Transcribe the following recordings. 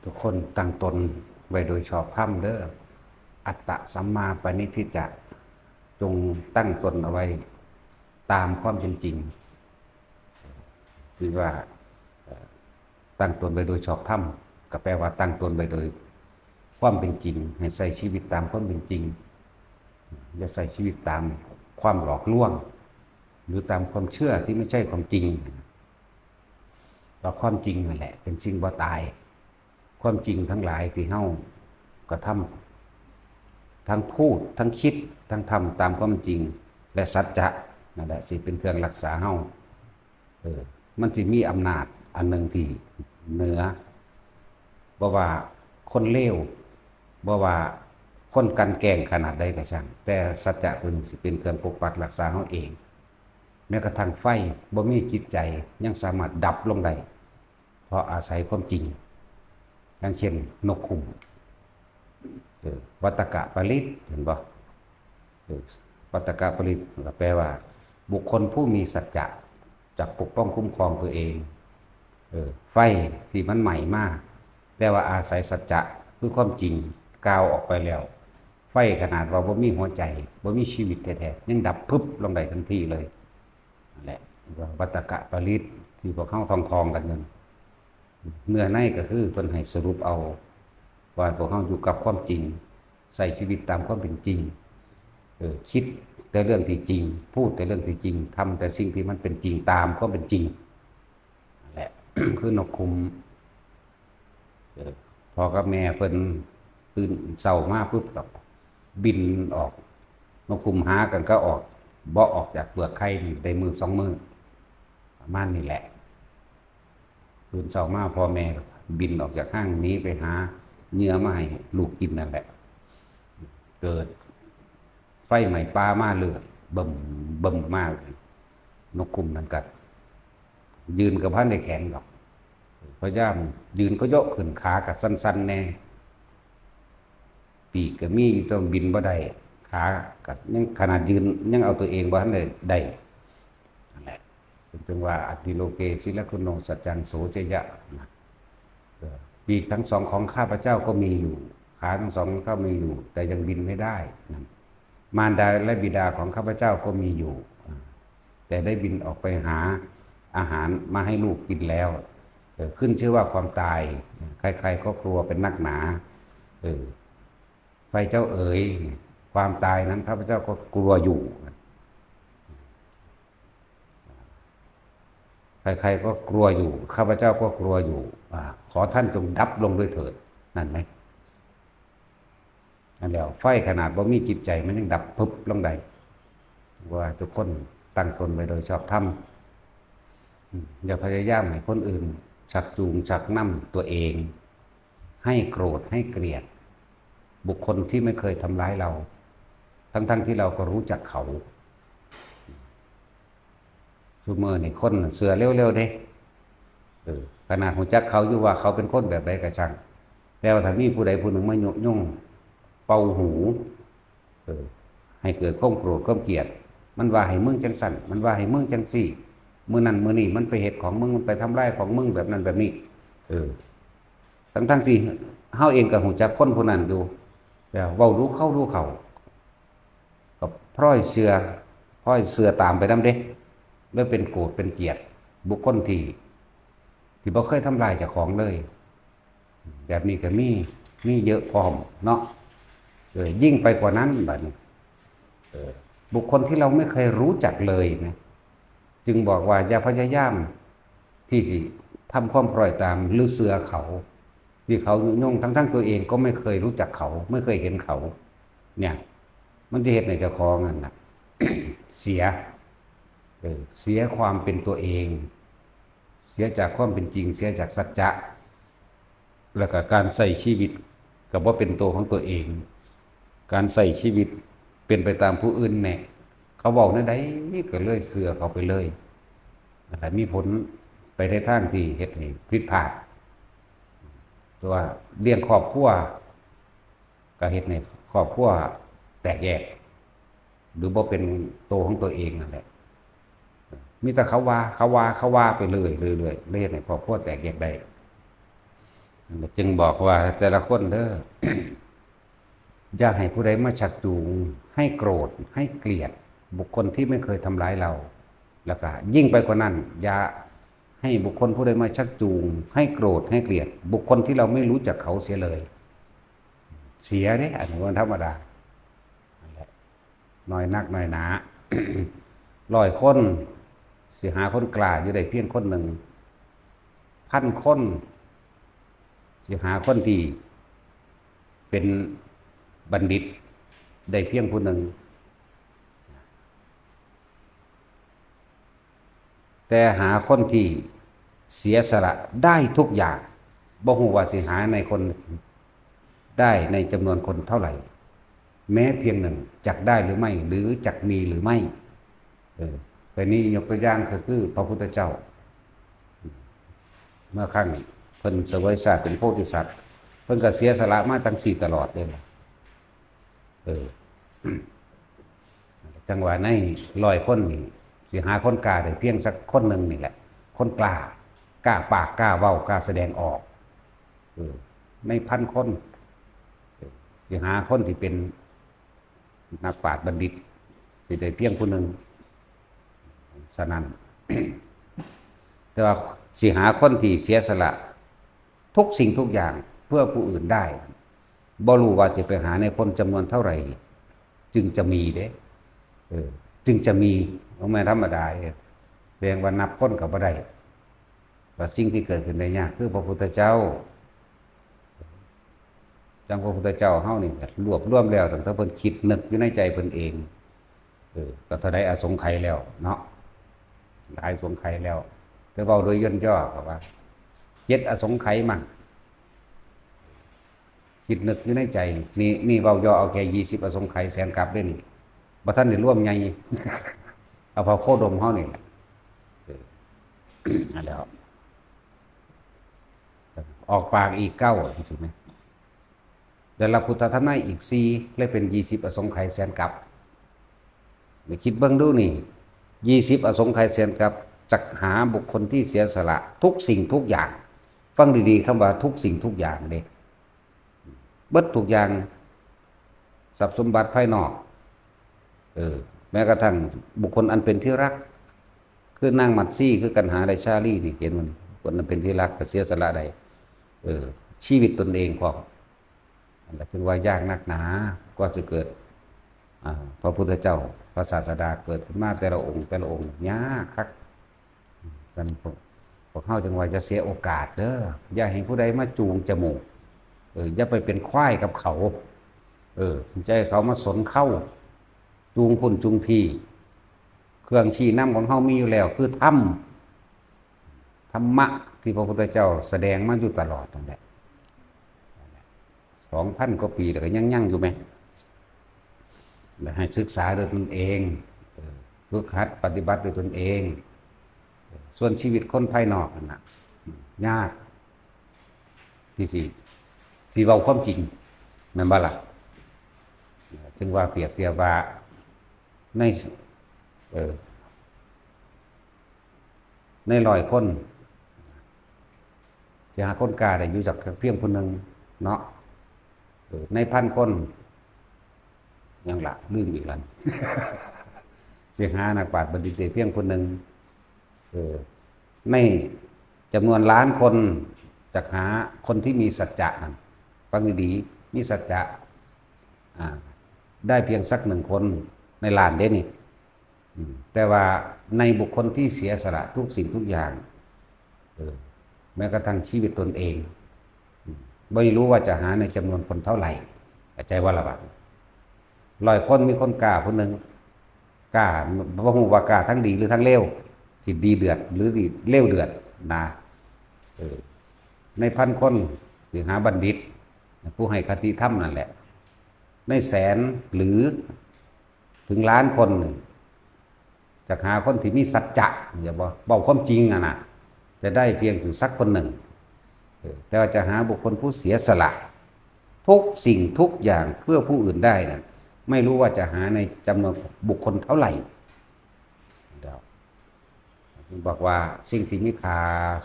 ທຸກຄົນຕັ້ງຕົນໄວ້ໂດຍຊອບທຳເດີ້. ອັດຕະສຳມາປະນິທິຈະ, ຈົ່ງຕັ້ງຕົນເອົາໄວ້ຕາມຄວາມເປັນຈິງ. ຄືວ່າ ເອີ ຕັ້ງຕົນໄວ້ໂດຍຊອບທຳ ກໍແປວ່າຕັ້ງຕົນໄວ້ໂດຍຄວາມເປັນຈິງ, ໃຫ້ໃຊ້ຊີວິດຕາມຄວາມເປັນຈິງ, ຢ່າໃຊ້ຊີວິດຕາມຄວາມຫຼອກລວງ ຫຼື ຕາມຄວາມເຊື່ອທີ່ບໍ່ໃຊ່ຄວາມຈິງ. ເພາະຄວາມຈິງນັ້ນແຫຼະເປັນສິ່ງບໍ່ຕາຍ. ຄວາມຈິງທັງຫຼາຍທີ່ເຮົາກະທຳ, ທັງພູດ, ທັງຄິດ, ທັງທຳຕາມຄວາມຈິງ ແລະ ສັດຈະນັ້ນແຫຼະ ຊິເປັນເຄື່ອງຮັກສາເຮົາ. ເອີ ມັນຊິມີອຳນາດອັນໜຶ່ງທີ່ເໜືອ, ບໍ່ວ່າຄົນເລວ, ບໍ່ວ່າຄົນກັ່ນແກງຂະໜາດໃດກໍຊ່າງ, ແຕ່ສັດຈະຕົວນີ້ຊິເປັນເຄື່ອງປົກປັກຮັກສາເຮົາເອງ. ແມ້ກະທັ່ງໄຟບໍ່ມີຈິດໃຈຍັງສາມາດດັບລົງໄດ້ ເພາະອາໄສຄວາມຈິງ. ຢ່າງເຊັ່ນ ນົກຂຸ້ມ, ເອີ ວັດຕະກະປະລິດ, ເຫັນບໍ່? ເອີ ວັດຕະກະປະລິດກໍແປວ່າ ບຸກຄົນຜູ້ມີສັດຈະຈະປົກປ້ອງຄຸ້ມຄອງຕົວເອງ. ເອີ ໄຟທີ່ມັນໄໝ້ມາ, ແຕ່ວ່າອາໄສສັດຈະ ຄືຄວາມຈິງ ກ່າວອອກໄປແລ້ວ, ໄຟຂະໜາດວ່າບໍ່ມີຫົວໃຈ, ບໍ່ມີຊີວິດແທ້ໆ ຍັງດັບປຶບລົງໄດ້ທັນທີເລີຍ. ນັ້ນແຫຼະ ວັດຕະກະປະລິດທີ່ພວກເຮົາທ່ອງໆກັນຢູ່. ເນື້ອໃນກໍຄືເພິ່ນໃຫ້ສະຫຼຸບເອົາວ່າ ພວກເຮົາຢູ່ກັບຄວາມຈິງ, ໃຊ້ຊີວິດຕາມຄວາມເປັນຈິງ, ເອີ ຄິດແຕ່ເລື່ອງທີ່ຈິງ, ພູດແຕ່ເລື່ອງທີ່ຈິງ, ທຳແຕ່ສິ່ງທີ່ມັນເປັນຈິງຕາມຄວາມເປັນຈິງ. ນັ້ນແຫຼະ ຄືນົກຂຸ້ມ, ເອີ ພໍ່ກັບແມ່ເພິ່ນຕື່ນເຊົ້າມາປຶບກໍບິນອອກ, ນົກຂຸ້ມຫາກັນກໍອອກ, ບໍ່ອອກຈາກເປືອກໄຂ່ນີ້ໄດ້ມື້ສອງມື້ ປະມານນີ້ແຫຼະ. ຕື່ນເຊົ້າມາພໍ່ແມ່ບິນອອກຈາກຮັງ ໜີໄປຫາເຫຍື່ອມາໃຫ້ລູກກິນນັ້ນແຫຼະ. ເກີດໄຟໄໝ້ປ່າມາເລື້ອຍ ບຶມ ບຶມມາ, ນົກຂຸ້ມນັ້ນກໍຢືນກໍບໍ່ທັນໄດ້ແຂງດອກ, ພະຍາຍາມຢືນກໍໂຍະຂຶ້ນ, ຂາກໍສັ່ນໆແດ່. ປີກກໍມີຢູ່ ແຕ່ວ່າບິນບໍ່ໄດ້, ຂາກໍຍັງ ຂະໜາດຢືນຍັງເອົາຕົວເອງບໍ່ທັນໄດ້ໄດ້. ນັ້ນແຫຼະ ເພິ່ນຈຶ່ງວ່າ ອັດຕິໂລເກ ສິລະຄຸນໂນ ສັດຈັງ ໂສ ຈະຍະ ນະ. ເອີ ປີກທັງສອງຂອງຂ້າພະເຈົ້າກໍມີຢູ່, ຂາທັງສອງຂອງຂ້າມີຢູ່, ແຕ່ຍັງບິນໄມ່ໄດ້ ນັ້ນ. ມານດາ ແລະ ບິດາຂອງຂ້າພະເຈົ້າກໍມີຢູ່, ແຕ່ໄດ້ບິນອອກໄປຫາອາຫານມາໃຫ້ລູກກິນແລ້ວ. ເອີ ຂຶ້ນຊື່ວ່າຄວາມຕາຍ ໃຄໆກໍກົວເປັນນັກໜາ. ເອີ ໄຟເຈົ້າເອີຍ ຄວາມຕາຍນັ້ນຂ້າພະເຈົ້າກໍກົວຢູ່, ໃຄໆກໍກົວຢູ່, ຂ້າພະເຈົ້າກໍກົວຢູ່, ອາ ຂໍທ່ານຈົ່ງດັບລົງດ້ວຍເຖີດ. ນັ້ນແຫຼະ ນັ້ນແຫຼະ ໄຟຂະໜາດບໍ່ມີຈິດໃຈ ມັນຍັງດັບປຶບລົງໄດ້. ວ່າທຸກຄົນຕັ້ງຕົນໄວ້ໂດຍຊອບທຳ, ອາ ຢ່າພະຍາຍາມໃຫ້ຄົນອື່ນຊັກຈູງຊັກນຳຕົວເອງ ໃຫ້ໂກດໃຫ້ກຽດບຸກຄົນທີ່ໄມ່ເຄີຍທຳຮ້າຍເຮົາ ທັງໆທີ່ເຮົາກໍຮູ້ຈັກເຂົາ. ຊຸມື້ນີ້ຄົນເຊື່ອເລັວໆເດ້, ເອີ ຂະໜາດຮູ້ຈັກເຂົາຢູ່ວ່າເຂົາເປັນຄົນແບບໃດກໍຊ່າງ, ແຕ່ວ່າຖ້າມີຜູ້ໃດຜູ້ໜຶ່ງມາຍຸຍົງເປົ່າຫູ ເອີ ໃຫ້ເກີດຄວາມໂກດຄວາມກຽດ, ມັນວ່າໃຫ້ມຶງຈັ່ງຊັ້ນ, ມັນວ່າໃຫ້ມຶງຈັ່ງຊີ້, ມື້ນັ້ນມື້ນີ້ມັນໄປເຮັດຂອງມຶງ, ມັນໄປທຳລາຍຂອງມຶງແບບນັ້ນແບບນີ້. ເອີ ທັງໆທີ່ເຮົາເອງກໍຮູ້ຈັກຄົນຜູ້ນັ້ນຢູ່, ແຕ່ເວົ້າດູເຂົາດູເຂົາ ກໍພລອຍເຊື່ອ, ພລອຍເຊື່ອຕາມໄປນຳເດ້, ເລີຍເປັນໂກດເປັນກຽດບຸກຄົນທີ່ ທີ່ບໍ່ເຄີຍທຳລາຍເຈົ້າຂອງເລີຍ. ແບບນີ້ກໍມີ, ມີເຍອະພ້ອມເນາະ. ເອີ ຍິ່ງໄປກວ່ານັ້ນບັດນີ້, ເອີ ບຸກຄົນທີ່ເຮົາໄມ່ເຄີຍຮູ້ຈັກເລີຍນະ, ຈຶ່ງບອກວ່າຢ່າພະຍາຍາມທີ່ຊິທຳຄວາມຄອຍຕາມ ຫຼື ເຊື່ອເຂົາ, ທີ່ເຂົາຍຸຍົງ, ທັງໆຕົວເອງກໍໄມ່ເຄີຍຮູ້ຈັກເຂົາ, ໄມ່ເຄີຍເຫັນເຂົາ. ເນີ້ຍ ມັນຈະເຮັດໃຫ້ເຈົ້າຂອງນັ້ນນະ ເສຍ, ເອີ ເສຍຄວາມເປັນຕົວເອງ, ເສຍຈາກຄວາມເປັນຈິງ, ເສຍຈາກສັດຈະ. ແລ້ວກໍການໃຊ້ຊີວິດກໍບໍ່ເປັນຕົວຂອງຕົວເອງ, ການໃຊ້ຊີວິດເປັນໄປຕາມຜູ້ອື່ນແນະ, ເຂົາເວົ້າແນວໃດກໍເລີຍເຊື່ອເຂົາໄປເລີຍ. ແລ້ວມີຜົນໄປໃນທາງທີ່ເຮັດໃຫ້ຜິດພາດ. ຕົວລ້ຽງຄອບຄົວ ກໍເຮັດໃຫ້ຄອບຄົວແຕກແຍກ ຫຼື ບໍ່ເປັນໂຕຂອງຕົວເອງນັ້ນແຫຼະ. ມີແຕ່ເຂົາວ່າ, ເຂົາວ່າ, ເຂົາວ່າໄປເລື້ອຍໆ, ເລີຍເຮັດໃຫ້ຄອບຄົວແຕກແຍກໄດ້. ຈຶ່ງບອກວ່າແຕ່ລະຄົນເດີ ຢ່າໃຫ້ຜູ້ໃດມາຊັກຈູງໃຫ້ໂກຣດ ໃຫ້ເກລີຍດບຸກຄົນທີ່ໄມ່ເຄີຍທຳລາຍເຮົາ ແລ້ວກະຍິ່ງໄປກວ່ານັ້ນ ຢ່າໃຫ້ບຸກຄົນຜູ້ໃດມາຊັກຈູງໃຫ້ໂກຣດ ໃຫ້ເກລີຍດບຸກຄົນທີ່ເຮົາໄມ່ຮູ້ຈັກເຂົາເສຍເລີຍ. ເສຍເດ້ ອັນນີ້ບໍ່ທຳມະດາ. ນັ້ນແຫຼະ ໜ້ອຍນັກໜ້ອຍໜາ ຮ້ອຍຄົນ ຊິຫາຄົນກ້າຢູ່ໄດ້ພຽງຄົນໜຶ່ງ ພັນຄົນ ຊິຫາຄົນທີ່ເປັນບັນດິດໄດ້ພຽງຜູ້ໜຶ່ງ. ແຕ່ຫາຄົນທີ່ເສຍສະຫຼະໄດ້ທຸກຢ່າງ ບໍ່ຮູ້ວ່າຊິຫາໃນຄົນໄດ້ໃນຈຳນວນຄົນເທົ່າໃດ ແມ້ພຽງໜຶ່ງ ຈັກໄດ້ຫຼືໄມ່ ຫຼືຈັກມີຫຼືໄມ່. ເອີ ໄປນີ້ຍົກຕົວຢ່າງກໍຄືພະພຸດທະເຈົ້າ ເມື່ອຄັ້ງເພິ່ນສະເຫວີຍຊາດເປັນໂພທິສັດ ເພິ່ນກໍເສຍສະຫຼະມາຈັ່ງຊີ້ຕະຫຼອດເດ້. ເອີ ຈັ່ງວ່າໃນຮ້ອຍຄົນນີ້ ຊິຫາຄົນກ້າໄດ້ພຽງສັກຄົນໜຶ່ງນີ້ແຫຼະ ຄົນກ້າ ກ້າປາກ ກ້າເວົ້າ ກ້າສະແດງອອກ. ເອີ ໃນພັນຄົນ ເອີ ຊິຫາຄົນທີ່ເປັນນັກປາດບັນດິດ ຊິໄດ້ພຽງຜູ້ໜຶ່ງ. ສະນັ້ນ ແຕ່ວ່າຊິຫາຄົນທີ່ເສຍສະຫຼະ ທຸກສິ່ງທຸກຢ່າງເພື່ອຜູ້ອື່ນໄດ້ ບໍ່ຮູ້ວ່າຈະໄປຫາໃນຄົນຈຳນວນເທົ່າໃດຈຶ່ງຈະມີເດ້. ເອີ ຈຶ່ງຈະມີ ບໍ່ແມ່ນທຳມະດາເດ້ ແສດງວ່ານັບຄົນກໍບໍ່ໄດ້ ວ່າສິ່ງທີ່ເກີດຂຶ້ນໄດ້ຍາກຄືພະພຸດທະເຈົ້າ. ຈັ່ງພະພຸດທະເຈົ້າເຮົານີ້ລວບລວມແລ້ວ ຕັ້ງແຕ່ເພິ່ນຄິດນຶກຢູ່ໃນໃຈເພິ່ນເອງ ເອີ ກໍເທົ່າໃດອະສົງໄຂແລ້ວເນາະ ຫຼາຍສົງໄຂແລ້ວ ແຕ່ເວົ້າໂດຍຢ່ນຍໍ້ກໍວ່າ ເຈັດອະສົງໄຂມັນ ຄິດນຶກຢູ່ໃນໃຈ ນີ້ ນີ້ເວົ້າຍໍ້ເອົາແຄ່ ຊາວ ອະສົງໄຂແສນກັບເດ້ນີ້ ບໍ່ທັນໄດ້ລວມໃຫຍ່ ເອົາພະໂຄດົມເຮົານີ້ແຫຼະ ເອີ ນັ້ນແຫຼະ ອອກປາກອີກເກົ້າ ຈັ່ງຊີ້ແມ ໄດ້ຮັບພຸດທະທຳນາຍອີກສີ່ ເລີຍເປັນ ຊາວ ອະສົງໄຂແສນກັບ. ໄດ້ຄິດເບິ່ງດູນີ້ ຊາວ ອະສົງໄຂແສນກັບ ຈັກຫາບຸກຄົນທີ່ເສຍສະຫຼະທຸກສິ່ງທຸກຢ່າງ. ຟັງດີໆ ຄຳວ່າທຸກສິ່ງທຸກຢ່າງເດ້ ເບິດທຸກຢ່າງ ຊັບສົມບັດພາຍນອກ ເອີ ແມ້ກະທັ່ງບຸກຄົນອັນເປັນທີ່ຮັກ ຄືນາງມັດຊີ ຄືກັນຫາໄດ້ຊາລີນີ້ ເຫັນບໍ່ນີ້ ຄົນອັນເປັນທີ່ຮັກກໍເສຍສະຫຼະໄດ້ ເອີ ຊີວິດຕົນເອງພ້ອມ. ອັນນັ້ນຈຶ່ງວ່າຍາກນັກໜາ ກວ່າຈະເກີດ ອ່າ ພະພຸດທະເຈົ້າ ພະສາສະດາເກີດຂຶ້ນມາແຕ່ລະອົງ ແຕ່ລະອົງ ຍາກຄັກ. ສະນັ້ນພວກ ພວກເຮົາຈຶ່ງວ່າຢ່າເສຍໂອກາດເດີ ຢ່າໃຫ້ຜູ້ໃດມາຈູງຈະໝູກ ເອີ ຢ່າໄປເປັນຄວາຍກັບເຂົາ ເອີ ຢ່າໃຫ້ເຂົາມາສົນເຄົ້າ ຈູງພຸ້ນຈູງພີ້. ເຄື່ອງຊີ້ນຳຂອງເຮົາມີຢູ່ແລ້ວ ຄືທຳ ທຳມະທີ່ພະພຸດທະເຈົ້າສະແດງມາຢູ່ຕະຫຼອດນັ້ນແຫຼະ ສອງພັນກວ່າປີແລ້ວກໍຍັງ ຍັງຢູ່ແມ ແລະ ໃຫ້ສຶກສາດ້ວຍຕົນເອງ ເອີ ຝຶກຫັດປະຕິບັດດ້ວຍຕົນເອງ. ສ່ວນຊີວິດຄົນພາຍນອກນັ້ນນະ ຍາກທີ່ຊິ ທີ່ເວົ້າຄວາມຈິງ ແມ່ນບໍ່ລະ? ຈຶ່ງວ່າປຽບທຽບວ່າໃນ ເອີ ໃນຮ້ອຍຄົນ ຊິຫາຄົນກ້າໄດ້ຢູ່ຈັກພຽງຜູ້ໜຶ່ງເນາະ ເອີ ໃນພັນຄົນ ຫຍັງລະ ລືມອີກລະ ຊິຫານັກປາດບັນດິດໄດ້ພຽງຜູ້ໜຶ່ງ ເອີ ໃນຈຳນວນລ້ານຄົນ ຈັກຫາຄົນທີ່ມີສັດຈະນັ້ນ ຟັງດີໆ ມີສັດຈະ ອ່າ ໄດ້ພຽງສັກໜຶ່ງຄົນໃນລ້ານເດ້ນີ້. ອືມ ແຕ່ວ່າໃນບຸກຄົນທີ່ເສຍສະຫຼະທຸກສິ່ງທຸກຢ່າງ ເອີ ແມ້ກະທັ່ງຊີວິດຕົນເອງ ອືມ ບໍ່ຮູ້ວ່າຈະຫາໃນຈຳນວນຄົນເທົ່າໃດ ເຂົ້າໃຈບໍ່ລະບາດ? ຮ້ອຍຄົນມີຄົນກ້າຜູ້ໜຶ່ງ ກ້າ ບໍ່ຮູ້ວ່າກ້າທັງດີຫຼືທັງເລວ ຊິດີເດືອດຫຼືດີເລວເດືອດນະ ເອີ ໃນພັນຄົນຊິຫາບັນດິດ ຜູ້ໃຫ້ຄະຕິທຳນັ້ນແຫຼະ ໃນແສນຫຼື ເຖິງລ້ານຄົນນີ້ ຈະຫາຄົນທີ່ມີສັດຈະ ຢ່າບໍ່ ເວົ້າຄວາມຈິງຫັ້ນນະ ຈະໄດ້ພຽງຢູ່ສັກຄົນໜຶ່ງ ເອີ ແຕ່ວ່າຈະຫາບຸກຄົນຜູ້ເສຍສະຫຼະທຸກສິ່ງທຸກຢ່າງເພື່ອຜູ້ອື່ນໄດ້ນັ້ນ ໄມ່ຮູ້ວ່າຈະຫາໃນຈຳນວນບຸກຄົນເທົ່າໃດ. ແລ້ວ ຈຶ່ງບອກວ່າສິ່ງທີ່ມີຄ່າ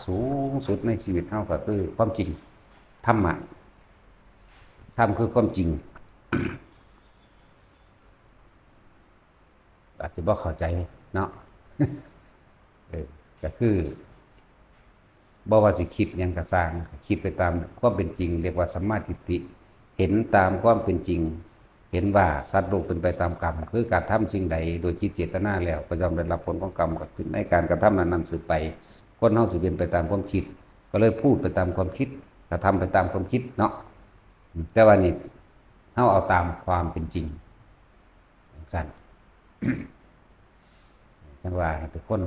ສູງສຸດໃນຊີວິດເຮົາກໍຄືຄວາມຈິງ. ທຳມະ ທຳຄືຄວາມຈິງ. ອາດຈະບໍ່ເຂົ້າໃຈເນາະ ເອີ ກໍຄື ບໍ່ວ່າຊິຄິດຫຍັງກໍຊ່າງ ຄິດໄປຕາມຄວາມເປັນຈິງ ເອີ້ນວ່າສຳມາທິດຖິ ເຫັນຕາມຄວາມເປັນຈິງ ເຫັນວ່າສັດໂລກເປັນໄປຕາມກຳ ຄືກະທຳສິ່ງໃດໂດຍຈິດເຈດຕະນາແລ້ວ ກໍຍ່ອມໄດ້ຮັບຜົນຂອງກຳ ກໍຄືໃນການກະທຳນັ້ນໆສືບໄປ. ຄົນເຮົາຊິເປັນໄປຕາມຄວາມຄິດ ກໍເລີຍພູດໄປຕາມຄວາມຄິດ ກະທຳໄປຕາມຄວາມຄິດເນາະ. ແຕ່ວ່ານີ້ເຮົາເອົາຕາມຄວາມເປັນຈິງ ຈັ່ງຊັ້ນ ຈັ່ງວ່າໃຫ້ທຸກຄົນ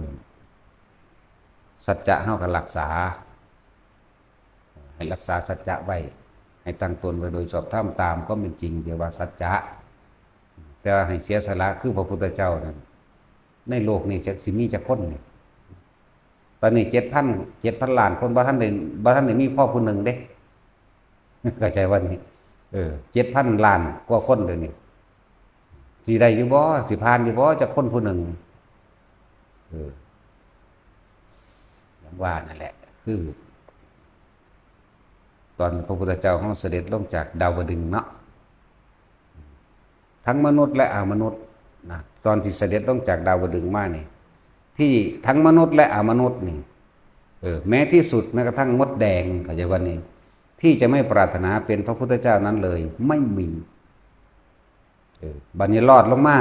ສັດຈະເຮົາກໍຮັກສາ ໃຫ້ຮັກສາສັດຈະໄວ້ ໃຫ້ຕັ້ງຕົນໄວ້ໂດຍຊອບທຳຕາມຄວາມເປັນຈິງ ທີ່ວ່າສັດຈະ. ແຕ່ວ່າໃຫ້ເສຍສະຫຼະ ຄືພະພຸດທະເຈົ້ານັ້ນ ໃນໂລກນີ້ຈັກຊິມີຈັກຄົນນີ້? ຕອນນີ້ເຈັດພັນ ເຈັດພັນລ້ານຄົນ ບໍ່ທັນໄດ້ ບໍ່ທັນໄດ້ມີພໍຜູ້ໜຶ່ງເດ້. ເຂົ້າໃຈບໍ່ນີ້? ເອີ ເຈັດພັນລ້ານກວ່າຄົນດຽວນີ້ ຊິໄດ້ຢູ່ບໍ່? ຊິຜ່ານຢູ່ບໍ່? ຈັກຄົນຜູ້ໜຶ່ງ? ເອີ ຢ່າງວ່ານັ້ນແຫຼະ ຄືຕອນພະພຸດທະເຈົ້າເຮົາສະເດັດລົງຈາກດາວະດຶງເນາະ ທັງມະນຸດ ແລະ ອະມະນຸດນະ ຕອນທີ່ສະເດັດລົງຈາກດາວະດຶງມານີ້ ທີ່ທັງມະນຸດ ແລະ ອະມະນຸດນີ້ ເອີ ແມ້ທີ່ສຸດ ແມ້ກະທັ່ງມົດແດງ ເຂົ້າໃຈບໍ່ນີ້? ທີ່ຈະໄມ່ປາດຖະໜາເປັນພະພຸດທະເຈົ້ານັ້ນເລີຍ ໄມ່ມີ. ເອີ ບັດນີ້ລອດລົງມາ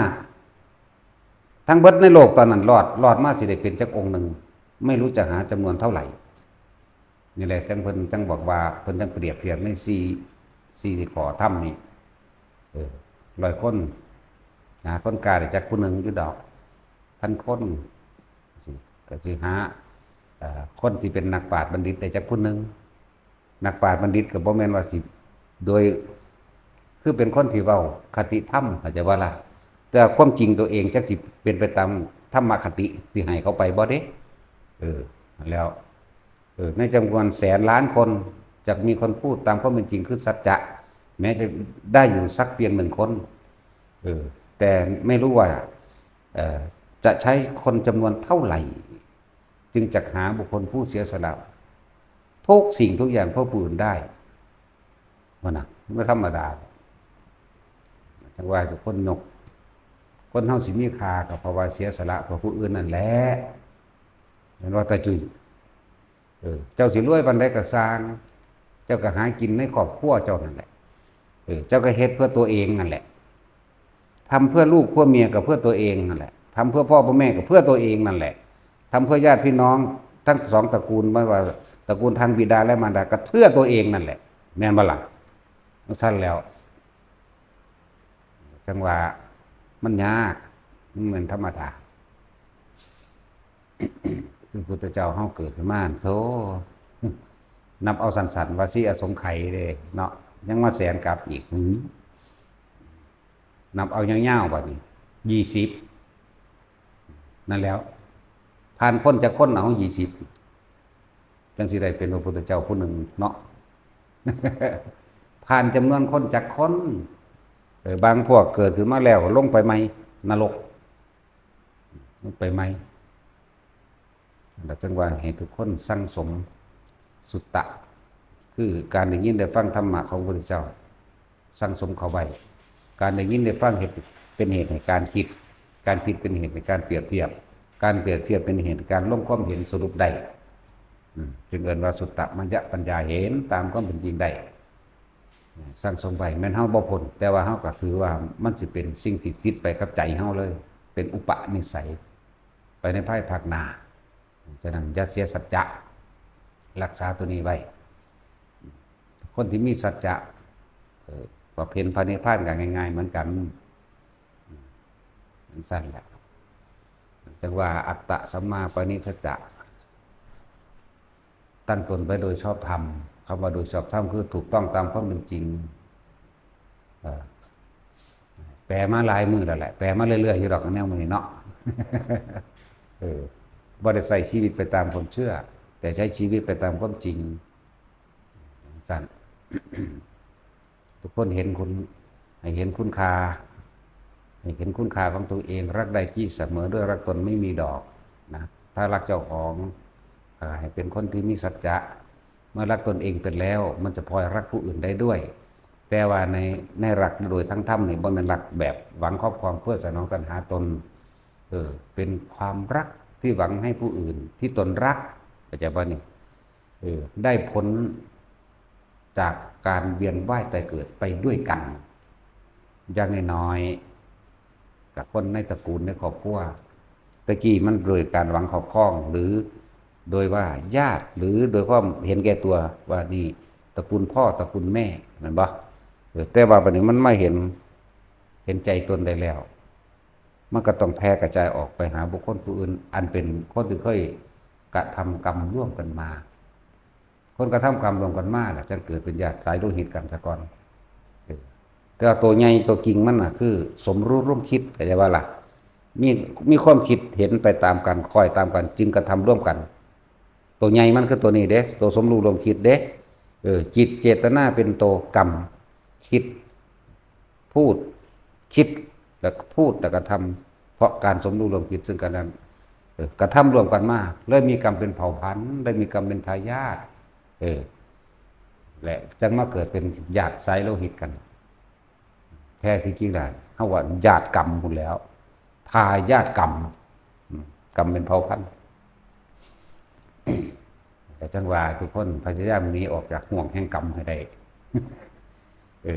ທັງເບິດໃນໂລກຕອນນັ້ນລອດ ລອດມາຊິໄດ້ເປັນຈັກອົງໜຶ່ງ ໄມ່ຮູ້ຈະຫາຈຳນວນເທົ່າໃດ. ນີ້ແຫຼະ ຈັ່ງເພິ່ນຈັ່ງບອກວ່າ ເພິ່ນຈັ່ງປຽບທຽບໃນສີ່ ສີ່ຂໍ້ທຳນີ້ ເອີ ຮ້ອຍຄົນ ຫາຄົນກ້າໄດ້ຈັກຜູ້ໜຶ່ງຢູ່ດອກ ພັນຄົນ ກະຊິຫາ ເອີ ຄົນທີ່ເປັນນັກປາດບັນດິດໄດ້ຈັກຜູ້ໜຶ່ງ? ນັກປາດບັນດິດກໍບໍ່ແມ່ນວ່າຊິໂດຍ ຄືເປັນຄົນທີ່ເວົ້າຄະຕິທຳ ເຂົ້າໃຈບໍ່ລະ? ແຕ່ຄວາມຈິງຕົວເອງຈັກຊິເປັນໄປຕາມທຳມະຄະຕິທີ່ໃຫ້ເຂົາໄປບໍ່ເດ້. ເອີ ແລ້ວ ເອີ ໃນຈຳນວນແສນລ້ານຄົນ ຈະມີຄົນພູດຕາມຄວາມເປັນຈິງຄືສັດຈະ ແມ້ຈະໄດ້ຢູ່ສັກພຽງໜຶ່ງຄົນ ເອີ ແຕ່ໄມ່ຮູ້ວ່າ ເອີ ຈະໃຊ້ຄົນຈຳນວນເທົ່າໃດ ຈຶ່ງຈະຫາບຸກຄົນຜູ້ເສຍສະຫຼະທຸກສິ່ງທຸກຢ່າງເພື່ອຜູ້ອື່ນໄດ້. ວ່ານະ ບໍ່ທຳມະດາ. ຈັ່ງວ່າທຸກຄົນຍົກ ຄົນເຮົາຊິມີຄ່າກໍເພາະວ່າເສຍສະຫຼະເພື່ອຜູ້ອື່ນນັ້ນແຫຼະ ແມ່ນບໍ່ຕາຈຸ້ຍ? ເອີ ເຈົ້າຊິລວຍປານໃດກໍຊ່າງ ເຈົ້າກໍຫາກິນໃນຄອບຄົວເຈົ້ານັ້ນແຫຼະ ເອີ ເຈົ້າກໍເຮັດເພື່ອຕົວເອງນັ້ນແຫຼະ ທຳເພື່ອລູກເພື່ອເມຍກໍເພື່ອຕົວເອງນັ້ນແຫຼະ ທຳເພື່ອພໍ່ເພື່ອແມ່ກໍເພື່ອຕົວເອງນັ້ນແຫຼະ ທຳເພື່ອຍາດພີ່ນ້ອງທັງສອງຕະກູນ ບໍ່ວ່າຕະກູນທາງບິດາ ແລະ ມານດາ ກໍເພື່ອຕົວເອງນັ້ນແຫຼະ ແມ່ນບໍ່ລະ? ຈັ່ງຊັ້ນແລ້ວ ຈັ່ງວ່າມັນຍາກ ມັນແມ່ນທຳມະດາ. ຄືພຸດທະເຈົ້າເຮົາເກີດຂຶ້ນມາ ໂທ້ ນັບເອົາສັ້ນໆວ່າສີ່ອະສົງໄຂເດ້ເນາະ ຍັງມາແສນກັບອີກ ຫື ນັບເອົາຍາວໆບັດນີ້ ຍີ່ສິບ ນັ້ນແລ້ວ ຜ່ານຄົນຈັກຄົນເອົາ ຍີ່ສິບ ຈັ່ງຊິໄດ້ເປັນພະພຸດທະເຈົ້າຜູ້ໜຶ່ງເນາະ ຜ່ານຈຳນວນຄົນຈັກຄົນ? ເອີ ບາງພວກເກີດຂຶ້ນມາແລ້ວລົງໄປໃໝ່ ນະລົກ ລົງໄປໃໝ່. ແລ້ວຈຶ່ງວ່າໃຫ້ທຸກຄົນສັ່ງສົມສຸດຕະ ຄືການໄດ້ຍິນໄດ້ຟັງທຳມະຂອງພະພຸດທະເຈົ້າ ສັ່ງສົມເຂົ້າໄວ້. ການໄດ້ຍິນໄດ້ຟັງເຮັດ ເປັນເຫດໃຫ້ການຄິດ, ການຄິດເປັນເຫດໃຫ້ການປຽບທຽບ, ການປຽບທຽບເປັນເຫດໃຫ້ການລົງຄວາມເຫັນສະຫຼຸບໄດ້. ອືມ ຈຶ່ງເອີ້ນວ່າສຸດຕະມະຍະປັນຍາ ເຫັນຕາມຄວາມເປັນຈິງໄດ້. ສັ່ງສົມໄວ້ແມ່ນເຮົາບໍ່ພົ້ນ, ແຕ່ວ່າເຮົາກໍຖືວ່າມັນຊິເປັນສິ່ງທີ່ຕິດໄປກັບໃຈເຮົາເລີຍ, ເປັນອຸປະນິໄສໄປໃນພາຍພາກໜ້າ. ສະນັ້ນຢ່າເສຍສັດຈະ, ຮັກສາຕົວນີ້ໄວ້. ຄົນທີ່ມີສັດຈະ ເອີ ກໍເຫັນພະນິບພານກໍງ່າຍໆເໝືອນກັນ. ຈັ່ງຊັ້ນແຫຼະ ຈັ່ງວ່າອັດຕະສຳມາປະນິດຖະຈະ ຕັ້ງຕົນໄປໂດຍຊອບທຳ. ຄຳວ່າໂດຍຊອບທຳ ຄືຖືກຕ້ອງຕາມຄວາມເປັນຈິງ. ເອີ ແປມາຫຼາຍມື້ແລ້ວແຫຼະ, ແປມາເລື້ອຍໆຢູ່ດອກ ແນວມື້ນີ້ເນາະ. ເອີ ບໍ່ໄດ້ໃຊ້ຊີວິດໄປຕາມຄວາມເຊື່ອ, ແຕ່ໃຊ້ຊີວິດໄປຕາມຄວາມຈິງ. ຊັ້ນ ທຸກຄົນເຫັນຄຸນ ໃຫ້ເຫັນຄຸນຄ່າ ໃຫ້ເຫັນຄຸນຄ່າຂອງຕົວເອງ. ລັກໄດ້ຈີ້ສະເໝີ ດ້ວຍລັກຕົນໄມ່ມີດອກນະ. ຖ້າລັກເຈົ້າຂອງ ເອີ ໃຫ້ເປັນຄົນທີ່ມີສັດຈະ, ເມື່ອລັກຕົນເອງເປັນແລ້ວ ມັນຈະພອຍລັກຜູ້ອື່ນໄດ້ດ້ວຍ. ແຕ່ວ່າໃນ ໃນລັກໂດຍທາງທຳນີ້ ບໍ່ແມ່ນລັກແບບຫວັງຄອບຄອງເພື່ອສະໜອງຕັນຫາຕົນ. ເອີ ເປັນຄວາມລັກທີ່ຫວັງໃຫ້ຜູ້ອື່ນທີ່ຕົນລັກ ເຂົ້າໃຈບໍ່ນີ້? ເອີ ໄດ້ຜົນຈາກການວຽນວ່າຍຕາຍເກີດໄປດ້ວຍກັນ. ຢ່າງນ້ອຍໆ ກັບຄົນໃນຕະກູນ ໃນຄອບຄົວ. ແຕ່ກີ້ມັນໂດຍການຫວັງຄອບຄອງ ຫຼື ໂດຍວ່າຍາດ ຫຼື ໂດຍຄວາມເຫັນແກ່ຕົວວ່ານີ້ຕະກູນພໍ່ ຕະກູນແມ່ ແມ່ນບໍ່? ເອີ ແຕ່ວ່າບັດນີ້ມັນມາເຫັນ ເຫັນໃຈຕົນໄດ້ແລ້ວ ມັນກໍຕ້ອງແຜ່ກະຈາຍອອກໄປຫາບຸກຄົນຜູ້ອື່ນ ອັນເປັນຄົນທີ່ເຄີຍກະທຳກຳຮ່ວມກັນມາ. ຄົນກະທຳກຳຮ່ວມກັນມາລະ ຈັ່ງເກີດເປັນຍາດສາຍໂລຫິດກັນສາກ່ອນ. ເອີ ແຕ່ວ່າໂຕໃຫຍ່ໂຕກິ່ງມັນນະ ຄືສົມຮູ້ຮ່ວມຄິດ ເຂົ້າໃຈບໍ່ລະ? ມີ ມີຄວາມຄິດເຫັນໄປຕາມກັນ ຄ້ອຍຕາມກັນ ຈຶ່ງກະທຳຮ່ວມກັນ. ໂຕໃຫຍ່ມັນຄືໂຕນີ້ເດ້ ໂຕສົມຮູ້ຮ່ວມຄິດເດ້. ເອີ ຈິດເຈດຕະນາເປັນໂຕກຳ ຄິດ ພູດ ຄິດ ແລ້ວກໍພູດ ແລ້ວກະທຳ ເພາະການສົມຮູ້ຮ່ວມຄິດເຊິ່ງກັນນັ້ນ ເອີ ກະທຳຮ່ວມກັນມາ ເລີຍມີກຳເປັນເຜົ່າພັນ ເລີຍມີກຳເປັນທາຍາດ ເອີ ແລະ ຈັ່ງມາເກີດເປັນຍາດສາຍໂລຫິດກັນ. ແທ້ທີ່ຈິງແລ້ວ ເຮົາວ່າຍາດກຳພຸ້ນແລ້ວ ທາຍາດກຳ ອືມ ກຳເປັນເຜົ່າພັນ. ແຕ່ຈັ່ງວ່າທຸກຄົນພະຍາຍາມໜີອອກຈາກຫ່ວງແຫ່ງກຳໃຫ້ໄດ້. ເອີ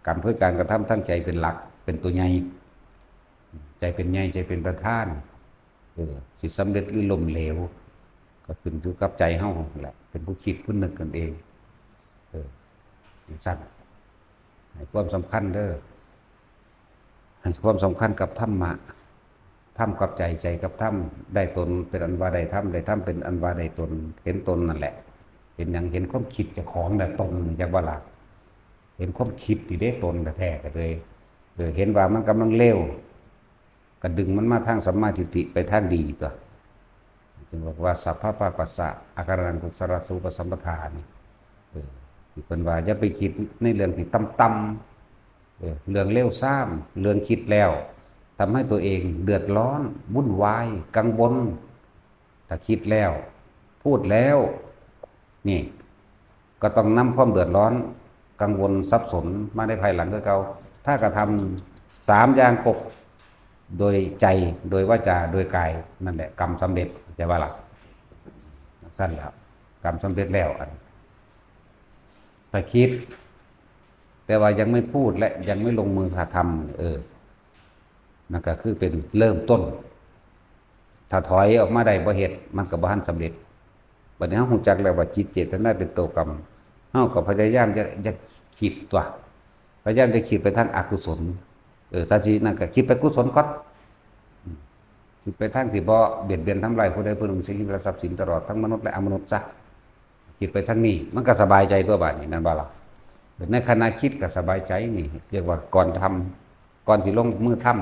ກຳຄືການກະທຳທາງໃຈເປັນຫຼັກ ເປັນຕົວໃຫຍ່ ໃຈເປັນໃຫຍ່ ໃຈເປັນປະທານ. ເອີ ຊິສຳເລັດຫຼືລົ້ມເຫຼວ ກໍຂຶ້ນຢູ່ກັບໃຈເຮົາຫັ້ນແຫຼະ ເປັນຜູ້ຄິດຜູ້ນຶກນັ້ນເອງ. ເອີ ຈັ່ງຊັ້ນ ໃຫ້ຄວາມສຳຄັນເດີ້ ໃຫ້ຄວາມສຳຄັນກັບທຳມະ ທຳກັບໃຈ ໃຈກັບທຳ ໄດ້ຕົນເປັນອັນວ່າໄດ້ທຳ ໄດ້ທຳເປັນອັນວ່າໄດ້ຕົນ ເຫັນຕົນນັ້ນແຫຼະ ເຫັນຫຍັງ? ເຫັນຄວາມຄິດເຈົ້າຂອງນະຕົນ ຈັກວ່າລະ ເຫັນຄວາມຄິດນີ້ເດ້ຕົນແທ້ໆ ກໍເລີຍ ເອີ ເຫັນວ່າມັນກຳລັງເລວ ກໍດຶງມັນມາທາງສຳມາທິດຖິ ໄປທາງດີຕົວະ. ຈຶ່ງບອກວ່າ ສັບພະປາປັດສະ ອາກາລະນັງ ກຸສະລະສະອຸປະສຳປະທາ ນີ້ ເອີ ທີ່ເພິ່ນວ່າຢ່າໄປຄິດໃນເລື່ອງທີ່ຕ່ຳໆ ເອີ ເລື່ອງເລວຊາມ ເລື່ອງຄິດແລ້ວທຳໃຫ້ຕົວເອງເດືອດຮ້ອນ ວຸ້ນວາຍ ກັງວົນ. ຖ້າຄິດແລ້ວ ພູດແລ້ວ ນີ້ ກໍຕ້ອງນຳຄວາມເດືອດຮ້ອນ ກັງວົນ ສັບສົນມາໃນພາຍຫຼັງຄືເກົ່າ. ຖ້າກະທຳສາມຢ່າງຄົບ ໂດຍໃຈ ໂດຍວາຈາ ໂດຍກາຍ ນັ້ນແຫຼະ ກຳສຳເລັດ ເຂົ້າໃຈບໍ່ລະ? ຊັ້ນແລ້ວ ກຳສຳເລັດແລ້ວ. ອັນ ຖ້າຄິດ ແຕ່ວ່າຍັງໄມ່ພູດ ແລະ ຍັງໄມ່ລົງມືກະທຳ ເອີ ນັ້ນກໍຄືເປັນເລີ່ມຕົ້ນ. ຖ້າຖອຍອອກມາໄດ້ບໍ່ເຮັດ ມັນກໍບໍ່ທັນສຳເລັດ. ບັດນີ້ເຮົາຮູ້ຈັກແລ້ວວ່າຈິດເຈດຕະນາເປັນໂຕກຳ ເຮົາກໍພະຍາຍາມຢ່າ ຢ່າຄິດຕົວະ ພະຍາຍາມຢ່າຄິດໄປທາງອະກຸສົນ. ເອີ ຖ້າຊິນັ້ນກໍຄິດໄປກຸສົນກ່ອນ ອືມ ຄິດໄປທາງທີ່ບໍ່ບຽດບຽນທຳລາຍຜູ້ໃດຜູ້ໜຶ່ງ ເສຍຊີວິດ ແລະ ຊັບສິນ ຕະຫຼອດທັງມະນຸດ ແລະ ອະມະນຸດຊະ. ຄິດໄປທາງນີ້ ມັນກໍສະບາຍໃຈຕົວະບາດນີ້ ແມ່ນບໍ່ລະ? ໃນຂະນະຄິດກໍສະບາຍໃຈ ນີ້ຮຽກວ່າກ່ອນທຳ ກ່ອນຊິລົງມືທຳ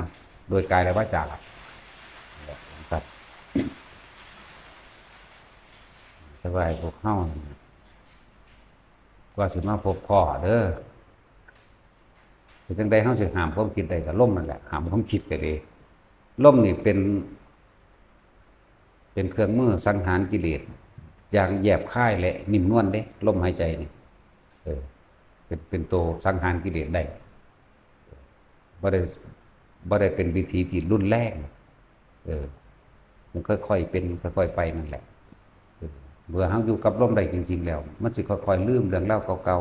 ໂດຍກາຍ ແລະ ວາຈາລະ. ສະບາຍພວກເຮົາ ກວ່າຊິມາພົບພໍ້ເດີ້. ເຮັດຈັ່ງໃດເຮົາຊິຫ້າມຄວາມຄິດໄດ້? ກໍລົມນັ້ນແຫຼະ ຫ້າມຄວາມຄິດກໍດີ. ລົມນີ້ເປັນ ເປັນເຄື່ອງມືສັງຫານກິເລດຢ່າງແຍບຄາຍ ແລະ ນຸ້ມນວນເດ້ ລົມຫາຍໃຈນີ້ ເອີ ເປັນ ເປັນໂຕສັງຫານກິເລດໄດ້. ບໍ່ໄດ້ ບໍ່ໄດ້ເປັນວິທີທີ່ຮຸນແຮງ ເອີ ມັນຄ່ອຍໆເປັນ ຄ່ອຍໆໄປນັ້ນແຫຼະ. ເອີ ເມື່ອເຮົາຢູ່ກັບລົມໄດ້ຈິງໆແລ້ວ ມັນຊິຄ່ອຍໆລືມເລື່ອງລາວເກົ່າ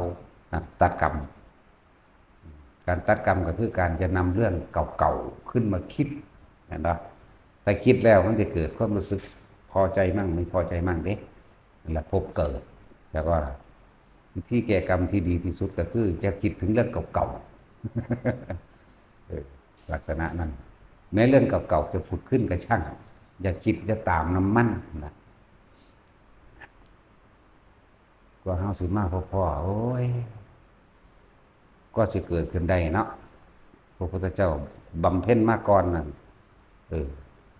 ໆ ນະ ຕັດກຳ. ການຕັດກຳກໍຄືການຈະນຳເລື່ອງເກົ່າໆຂຶ້ນມາຄິດ ແມ່ນບໍ່? ແຕ່ຄິດແລ້ວມັນຈະເກີດຄວາມຮູ້ສຶກພໍໃຈມັ້ງ ບໍ່ພໍໃຈມັ້ງເດ້ ນັ້ນລະພົບເກີດ. ແຕ່ວ່າວິທີແກ້ກຳທີ່ດີທີ່ສຸດກໍຄືຢ່າຄິດເຖິງເລື່ອງເກົ່າໆ ເອີ ລັກສະນະນັ້ນ. ແມ້ເລື່ອງເກົ່າໆຈະຜຸດຂຶ້ນກໍຊ່າງ ຢ່າຄິດ ຢ່າຕາມນຳມັນນະ. ກວ່າເຮົາຊິມາພົບພໍ້ ໂອ້ຍ ກວ່າຊິເກີດຂຶ້ນໄດ້ເນາະ ພະພຸດທະເຈົ້າບຳເພັນມາກ່ອນນັ້ນ ເອີ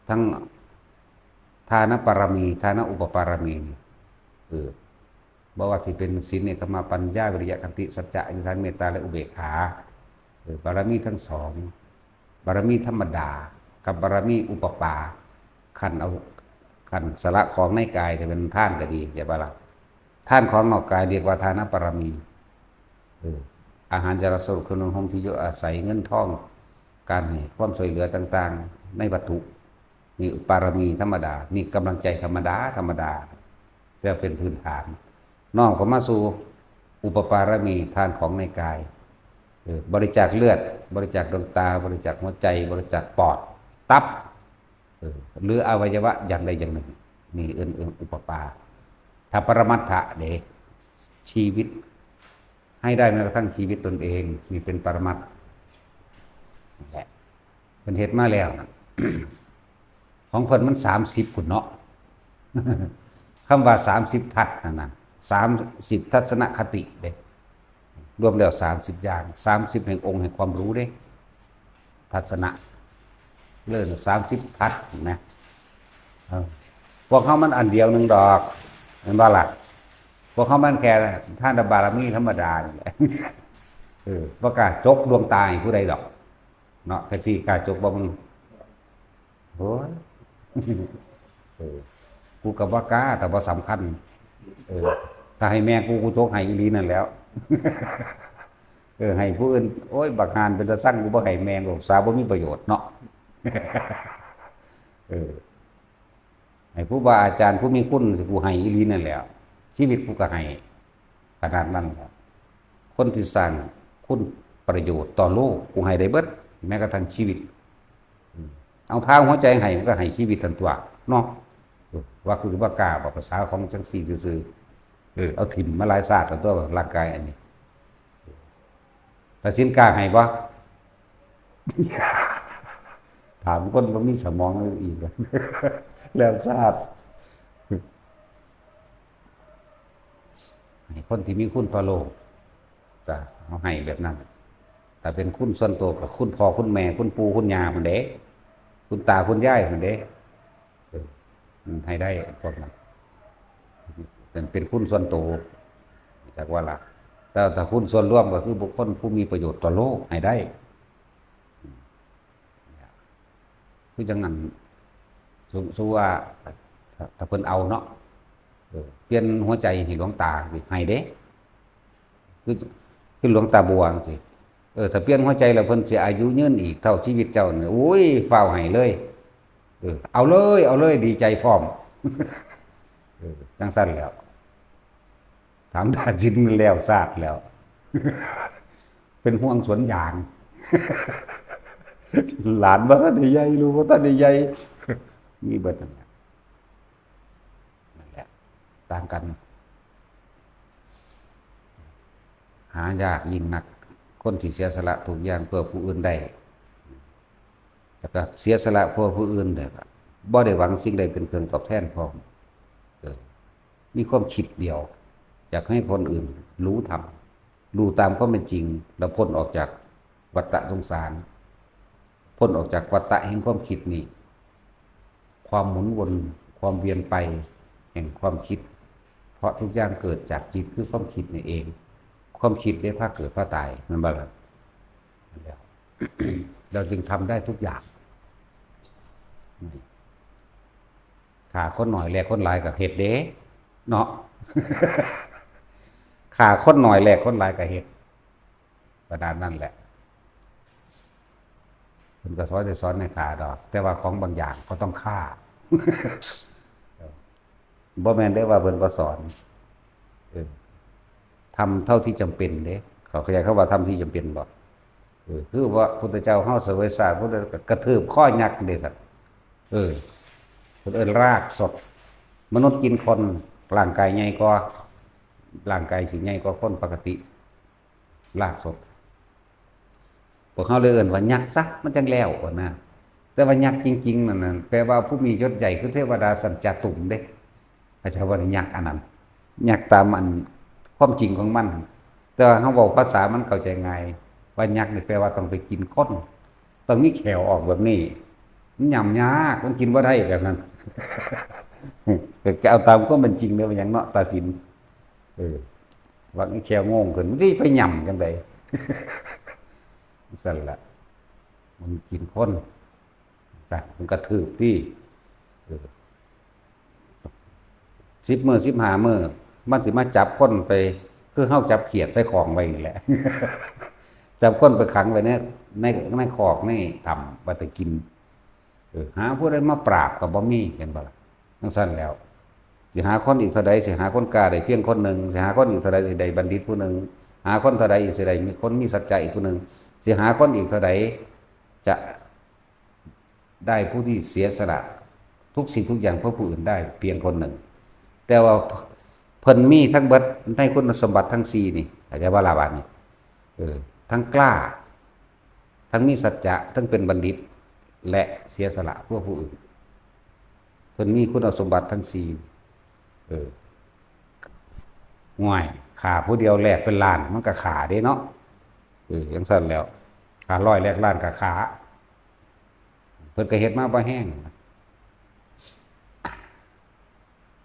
ທັງທານະປາລະມີ ທານະອຸປະປາລະມີນີ້ ເອີ ບໍ່ວ່າຊິເປັນສິນ ເນກຂະມະ ປັນຍາ ວິລິຍະ ຂັນຕິ ສັດຈະ ອະທິຖານ ເມດຕາ ແລະ ອຸເບກຂາ ເອີ ບາລະມີທັງສອງ ບາລະມີທຳມະດາກັບບາລະມີອຸປະປາ ຂັ້ນເອົາ ຂັ້ນສະຫຼະຂອງໃນກາຍ ຈະເປັນທານກໍດີ ຢ່າວ່າລະ ທານຂອງນອກກາຍ ເອີ້ນວ່າທານະບາລະມີ. ເອີ ອາຫານ ຢາ ລະ ສະໂອບ ເຄື່ອງນຸ່ງຫົ່ມ ທີ່ຢູ່ອາໄສ ເງິນທອງ ການໃຫ້ຄວາມຊ່ວຍເຫຼືອຕ່າງໆ ໃນວັດຖຸ ນີ້ບາລະມີທຳມະດາ, ນີ້ກຳລັງໃຈທຳມະດາ ທຳມະດາ ແຕ່ເປັນພື້ນຖານ. ນ້ອມເຂົ້າມາສູ່ອຸປະບາລະມີ ທານຂອງໃນກາຍ ເອີ ບໍລິຈາກເລືອດ, ບໍລິຈາກດວງຕາ, ບໍລິຈາກຫົວໃຈ, ບໍລິຈາກປອດ, ຕັບ ເອີ ຫຼືອະໄວຍະວະຢ່າງໃດຢ່າງໜຶ່ງ ນີ້ເອີ້ນ ເອີ້ນອຸປະປາ. ຖ້າປະລະມັດຖະເດ ຊີວິດ ໃຫ້ໄດ້ແມ້ກະທັ່ງຊີວິດຕົນເອງ ນີ້ເປັນປະລະມັດ ນີ້ແຫຼະ ເພິ່ນເຮັດມາແລ້ວນະ. ຂອງເພິ່ນມັນສາມສິບພຸ້ນເນາະ ຄຳວ່າສາມສິບທັດນັ້ນນະ ສາມສິບທັດສະນະຄະຕິເດ້. ລວມແລ້ວສາມສິບຢ່າງ ສາມສິບແຫ່ງອົງແຫ່ງຄວາມຮູ້ເດ້ ທັດສະນະ ເອີ້ນສາມສິບທັດນະ. ເອີ ພວກເຮົາມັນອັນດຽວໜຶ່ງດອກ ແມ່ນບໍ່ລະ? ພວກເຮົາມັນແຄ່ທານບາລະມີທຳມະດານີ້ແຫຼະ. ເອີ ບໍ່ກ້າຈົກດວງຕາໃຫ້ຜູ້ໃດດອກເນາະ ແທັກຊີກ້າຈົກບໍ່? ມຶງ ໂອ້ຍ ເອີ ກູກໍບໍ່ກ້າ ແຕ່ບໍ່ສຳຄັນ. ເອີ ຖ້າໃຫ້ແມ່ກູ ກູຈົກໃຫ້ອີ່ຫຼີນັ້ນແຫຼ້ວ. ເອີ ໃຫ້ຜູ້ອື່ນ ໂອ້ຍ ບັກຫ່ານເປັນຕາຊັງ ກູບໍ່ໃຫ້ແມ່ງ ອຸດສາບໍ່ມີປະໂຫຍດເນາະ. ເອີ ໃຫ້ຄູບາອາຈານຜູ້ມີຄຸນ ກູໃຫ້ອີ່ຫຼີນັ້ນແຫຼ້ວ ຊີວິດກູກໍໃຫ້ຂະໜາດນັ້ນແຫຼ້ວ. ຄົນທີ່ສ້າງຄຸນປະໂຫຍດຕໍ່ໂລກ ກູໃຫ້ໄດ້ເບິດ ແມ້ກະທັ່ງຊີວິດ. ເອົາພາຫົວໃຈໃຫ້ ມັນກໍໃຫ້ຊີວິດຫັ້ນຕົວະເນາະ. ວ່າຄືວ່າກ້າບໍ່ ພາສາຂອງຈັ່ງຊີ້ຊື່ໆ. ເອີ ເອົາຖິ້ມມາຫຼາຍຊາດແລ້ວຕົວະ ຮ່າງກາຍອັນນີ້. ຕາສິນກ້າໃຫ້ບໍ່? ຖາມຄົນບໍ່ມີສະໝອງອີກ ແລ້ວຊາດ. ໃຫ້ຄົນທີ່ມີຄຸນຕໍ່ໂລກ ກະເຮົາໃຫ້ແບບນັ້ນ. ຖ້າເປັນຄຸນສ່ວນໂຕ ກະຄຸນພໍ່ຄຸນແມ່ ຄຸນປູ່ຄຸນຍ່າພຸ້ນເດ້ ຄຸນຕາຄຸນຍາຍພຸ້ນເດ້. ເອີ ໃຫ້ໄດ້ພວກນັ້ນ ເປັນ ເປັນຄຸນສ່ວນໂຕ ຈັກວ່າລະ. ແຕ່ຖ້າຄຸນສ່ວນລວມ ກໍຄືບຸກຄົນຜູ້ມີປະໂຫຍດຕໍ່ໂລກ ໃຫ້ໄດ້. ຄືຈັ່ງນັ້ນ ສົມ ສົມມຸດວ່າ ຖ້າ ຖ້າເພິ່ນເອົາເນາະ ເອີ ປ່ຽນຫົວໃຈໃຫ້ຫຼວງຕາ ຊິໃຫ້ເດ້ ຄື ຄືຫຼວງຕາບົວຈັ່ງຊີ້. ເອີ ຖ້າປ່ຽນຫົວໃຈແລ້ວເພິ່ນຊິອາຍຸຍືນອີກເທົ່າຊີວິດເຈົ້ານີ້ ໂອ້ຍ ຟ້າວໃຫ້ເລີຍ. ເອີ ເອົາເລີຍ ເອົາເລີຍ ດີໃຈພ້ອມ. ເອີ ຈັ່ງຊັ້ນແຫຼ້ວ. ຖາມຕາສິນແລ້ວຊາດແລ້ວ ເປັນຫ່ວງສວນຢາງ ຫຼານບໍ່ທັນໄດ້ໃຫຍ່ ລູກບໍ່ທັນໄດ້ໃຫຍ່ ມີເບິດນັ້ນແຫຼະ ນັ້ນແຫຼະ ຕ່າງກັນ ຫາຍາກຍິ່ງນັກ ຄົນທີ່ເສຍສະຫຼະທຸກຢ່າງເພື່ອຜູ້ອື່ນໄດ້ ແລ້ວກໍເສຍສະຫຼະເພື່ອຜູ້ອື່ນ ແລ້ວກໍບໍ່ໄດ້ຫວັງສິ່ງໃດເປັນເຄື່ອງຕອບແທນພ້ອມ ເອີ ມີຄວາມຄິດດຽວ ຢາກໃຫ້ຄົນອື່ນຮູ້ທຳ ຮູ້ຕາມຄວາມເປັນຈິງ ແລ້ວພົ້ນອອກຈາກວັດຕະສົງສານ ພົ້ນອອກຈາກວັດຕະແຫ່ງຄວາມຄິດນີ້ ຄວາມໝູນວົນ ຄວາມວຽນໄປແຫ່ງຄວາມຄິດ ເພາະທຸກຢ່າງເກີດຈາກຈິດ ຄືຄວາມຄິດນີ້ເອງ. ຄວາມຄິດເດ້ພາເກີດພາຕາຍ ແມ່ນບໍ່ລະ? ແລ້ວ ເຮົາຈຶ່ງທຳໄດ້ທຸກຢ່າງ. ຂ້າຄົນໜ້ອຍແລກຄົນຫຼາຍກໍເຮັດເດ້ເນາະ ຂ້າຄົນໜ້ອຍແລກຄົນຫຼາຍກໍເຮັດ ປະມານນັ້ນແຫຼະ. ເພິ່ນກໍພໍຈະສອນໃຫ້ຂ້າດອກ ແຕ່ວ່າຂອງບາງຢ່າງກໍຕ້ອງຂ້າ ບໍ່ແມ່ນໄດ້ວ່າເພິ່ນບໍ່ສອນ ເອີ ທຳເທົ່າທີ່ຈຳເປັນເດ້. ເຂົາເຂົ້າໃຈຄຳວ່າທຳທີ່ຈຳເປັນບໍ່? ເອີ ຄືວ່າພຸດທະເຈົ້າເຮົາສະເຫວີຍຊາດ ພຸດທະເຈົ້າກະ ກະ ກະຖືບຄໍຍັກເດ້ຊັ້ນ ເອີ ເພິ່ນເອີ້ນລາກສົດ. ມະນຸດກິນຄົນ ຮ່າງກາຍໃຫຍ່ກວ່າ ຮ່າງກາຍຊິໃຫຍ່ກວ່າຄົນປົກກະຕິ ລາກສົດ. ພວກເຮົາເລີຍເອີ້ນວ່າຍັກຊະ ມັນຈັ່ງແລ້ວຫັ້ນນະ. ແຕ່ວ່າຍັກຈິງໆນັ້ນນະ ແປວ່າຜູ້ມີຍົດໃຫຍ່ ຄືເທວະດາຊັ້ນຈາຕຸມເດ້. ເຂົາເຈົ້າວ່າຍັກອັນນັ້ນ ຍັກຕາມອັນຄວາມຈິງຂອງມັນ. ແຕ່ວ່າເຮົາເວົ້າພາສາມັນເຂົ້າໃຈງ່າຍ ວ່າຍັກນີ້ແປວ່າຕ້ອງໄປກິນຄົນ ຕ້ອງມີແຂ້ວອອກແບບນີ້ ມັນຫຍ້ຳຍາກ ມັນກິນບໍ່ໄດ້ແບບນັ້ນ. ກໍເອົາຕາມຄວາມເປັນຈິງເດີ ວ່າຫຍັງເນາະ ຕາສິນ ເອີ ວ່າແຂ້ວໂງງຂຶ້ນ ມັນຊິໄປຫຍ້ຳຈັ່ງໃດ? ຊັ້ນລະ ມັນກິນຄົນ ຈ້ະ ມັນກະຖືກຕິ ເອີ ສິບມື້ ສິບຫ້າມື້ ມັນຊິມາຈັບຄົນໄປ ຄືເຮົາຈັບຂຽດໃສ່ຂອງໄວ້ນີ້ແຫຼະ ຈັບຄົນໄປຂັງໄວ້ໃນ ໃນ ໃນຄອກ ໃນຖ້ຳ ວ່າແຕ່ກິນ. ເອີ ຫາຜູ້ໃດມາປາບກໍບໍ່ມີ ເຫັນບໍ່ລະ? ຈັ່ງຊັ້ນແລ້ວ ຊິຫາຄົນອີກເທົ່າໃດ ຊິຫາຄົນກ້າໄດ້ພຽງຄົນໜຶ່ງ ຊິຫາຄົນອີກເທົ່າໃດ ຊິໄດ້ບັນດິດຜູ້ໜຶ່ງ ຫາຄົນເທົ່າໃດ ຊິໄດ້ມີຄົນມີສັດຈະອີກຜູ້ໜຶ່ງ ຊິຫາຄົນອີກເທົ່າໃດ ຈະ ໄດ້ຜູ້ທີ່ເສຍສະຫຼະທຸກສິ່ງທຸກຢ່າງເພື່ອຜູ້ອື່ນໄດ້ພຽງຄົນໜຶ່ງ ແຕ່ວ່າເພິ່ນມີທັງເບິດໃນຄຸນສົມບັດທັງສີ່ນີ້ ເຂົ້າໃຈບໍ່ລະບາດນີ້? ເອີ ທັງກ້າ ທັງມີສັດຈະ ທັງເປັນບັນດິດ ແລະ ເສຍສະຫຼະເພື່ອຜູ້ອື່ນ ເພິ່ນມີຄຸນສົມບັດທັງສີ່. ເອີ ໂອ້ຍ ຂ້າຜູ້ດຽວແລກເປັນລ້ານ ມັນກໍຂ້າເດ້ເນາະ. ເອີ ຈັ່ງຊັ້ນແລ້ວ ຂ້າຮ້ອຍແລກລ້ານກໍຂ້າ. ເພິ່ນກໍເຮັດມາບໍ່ແຮງ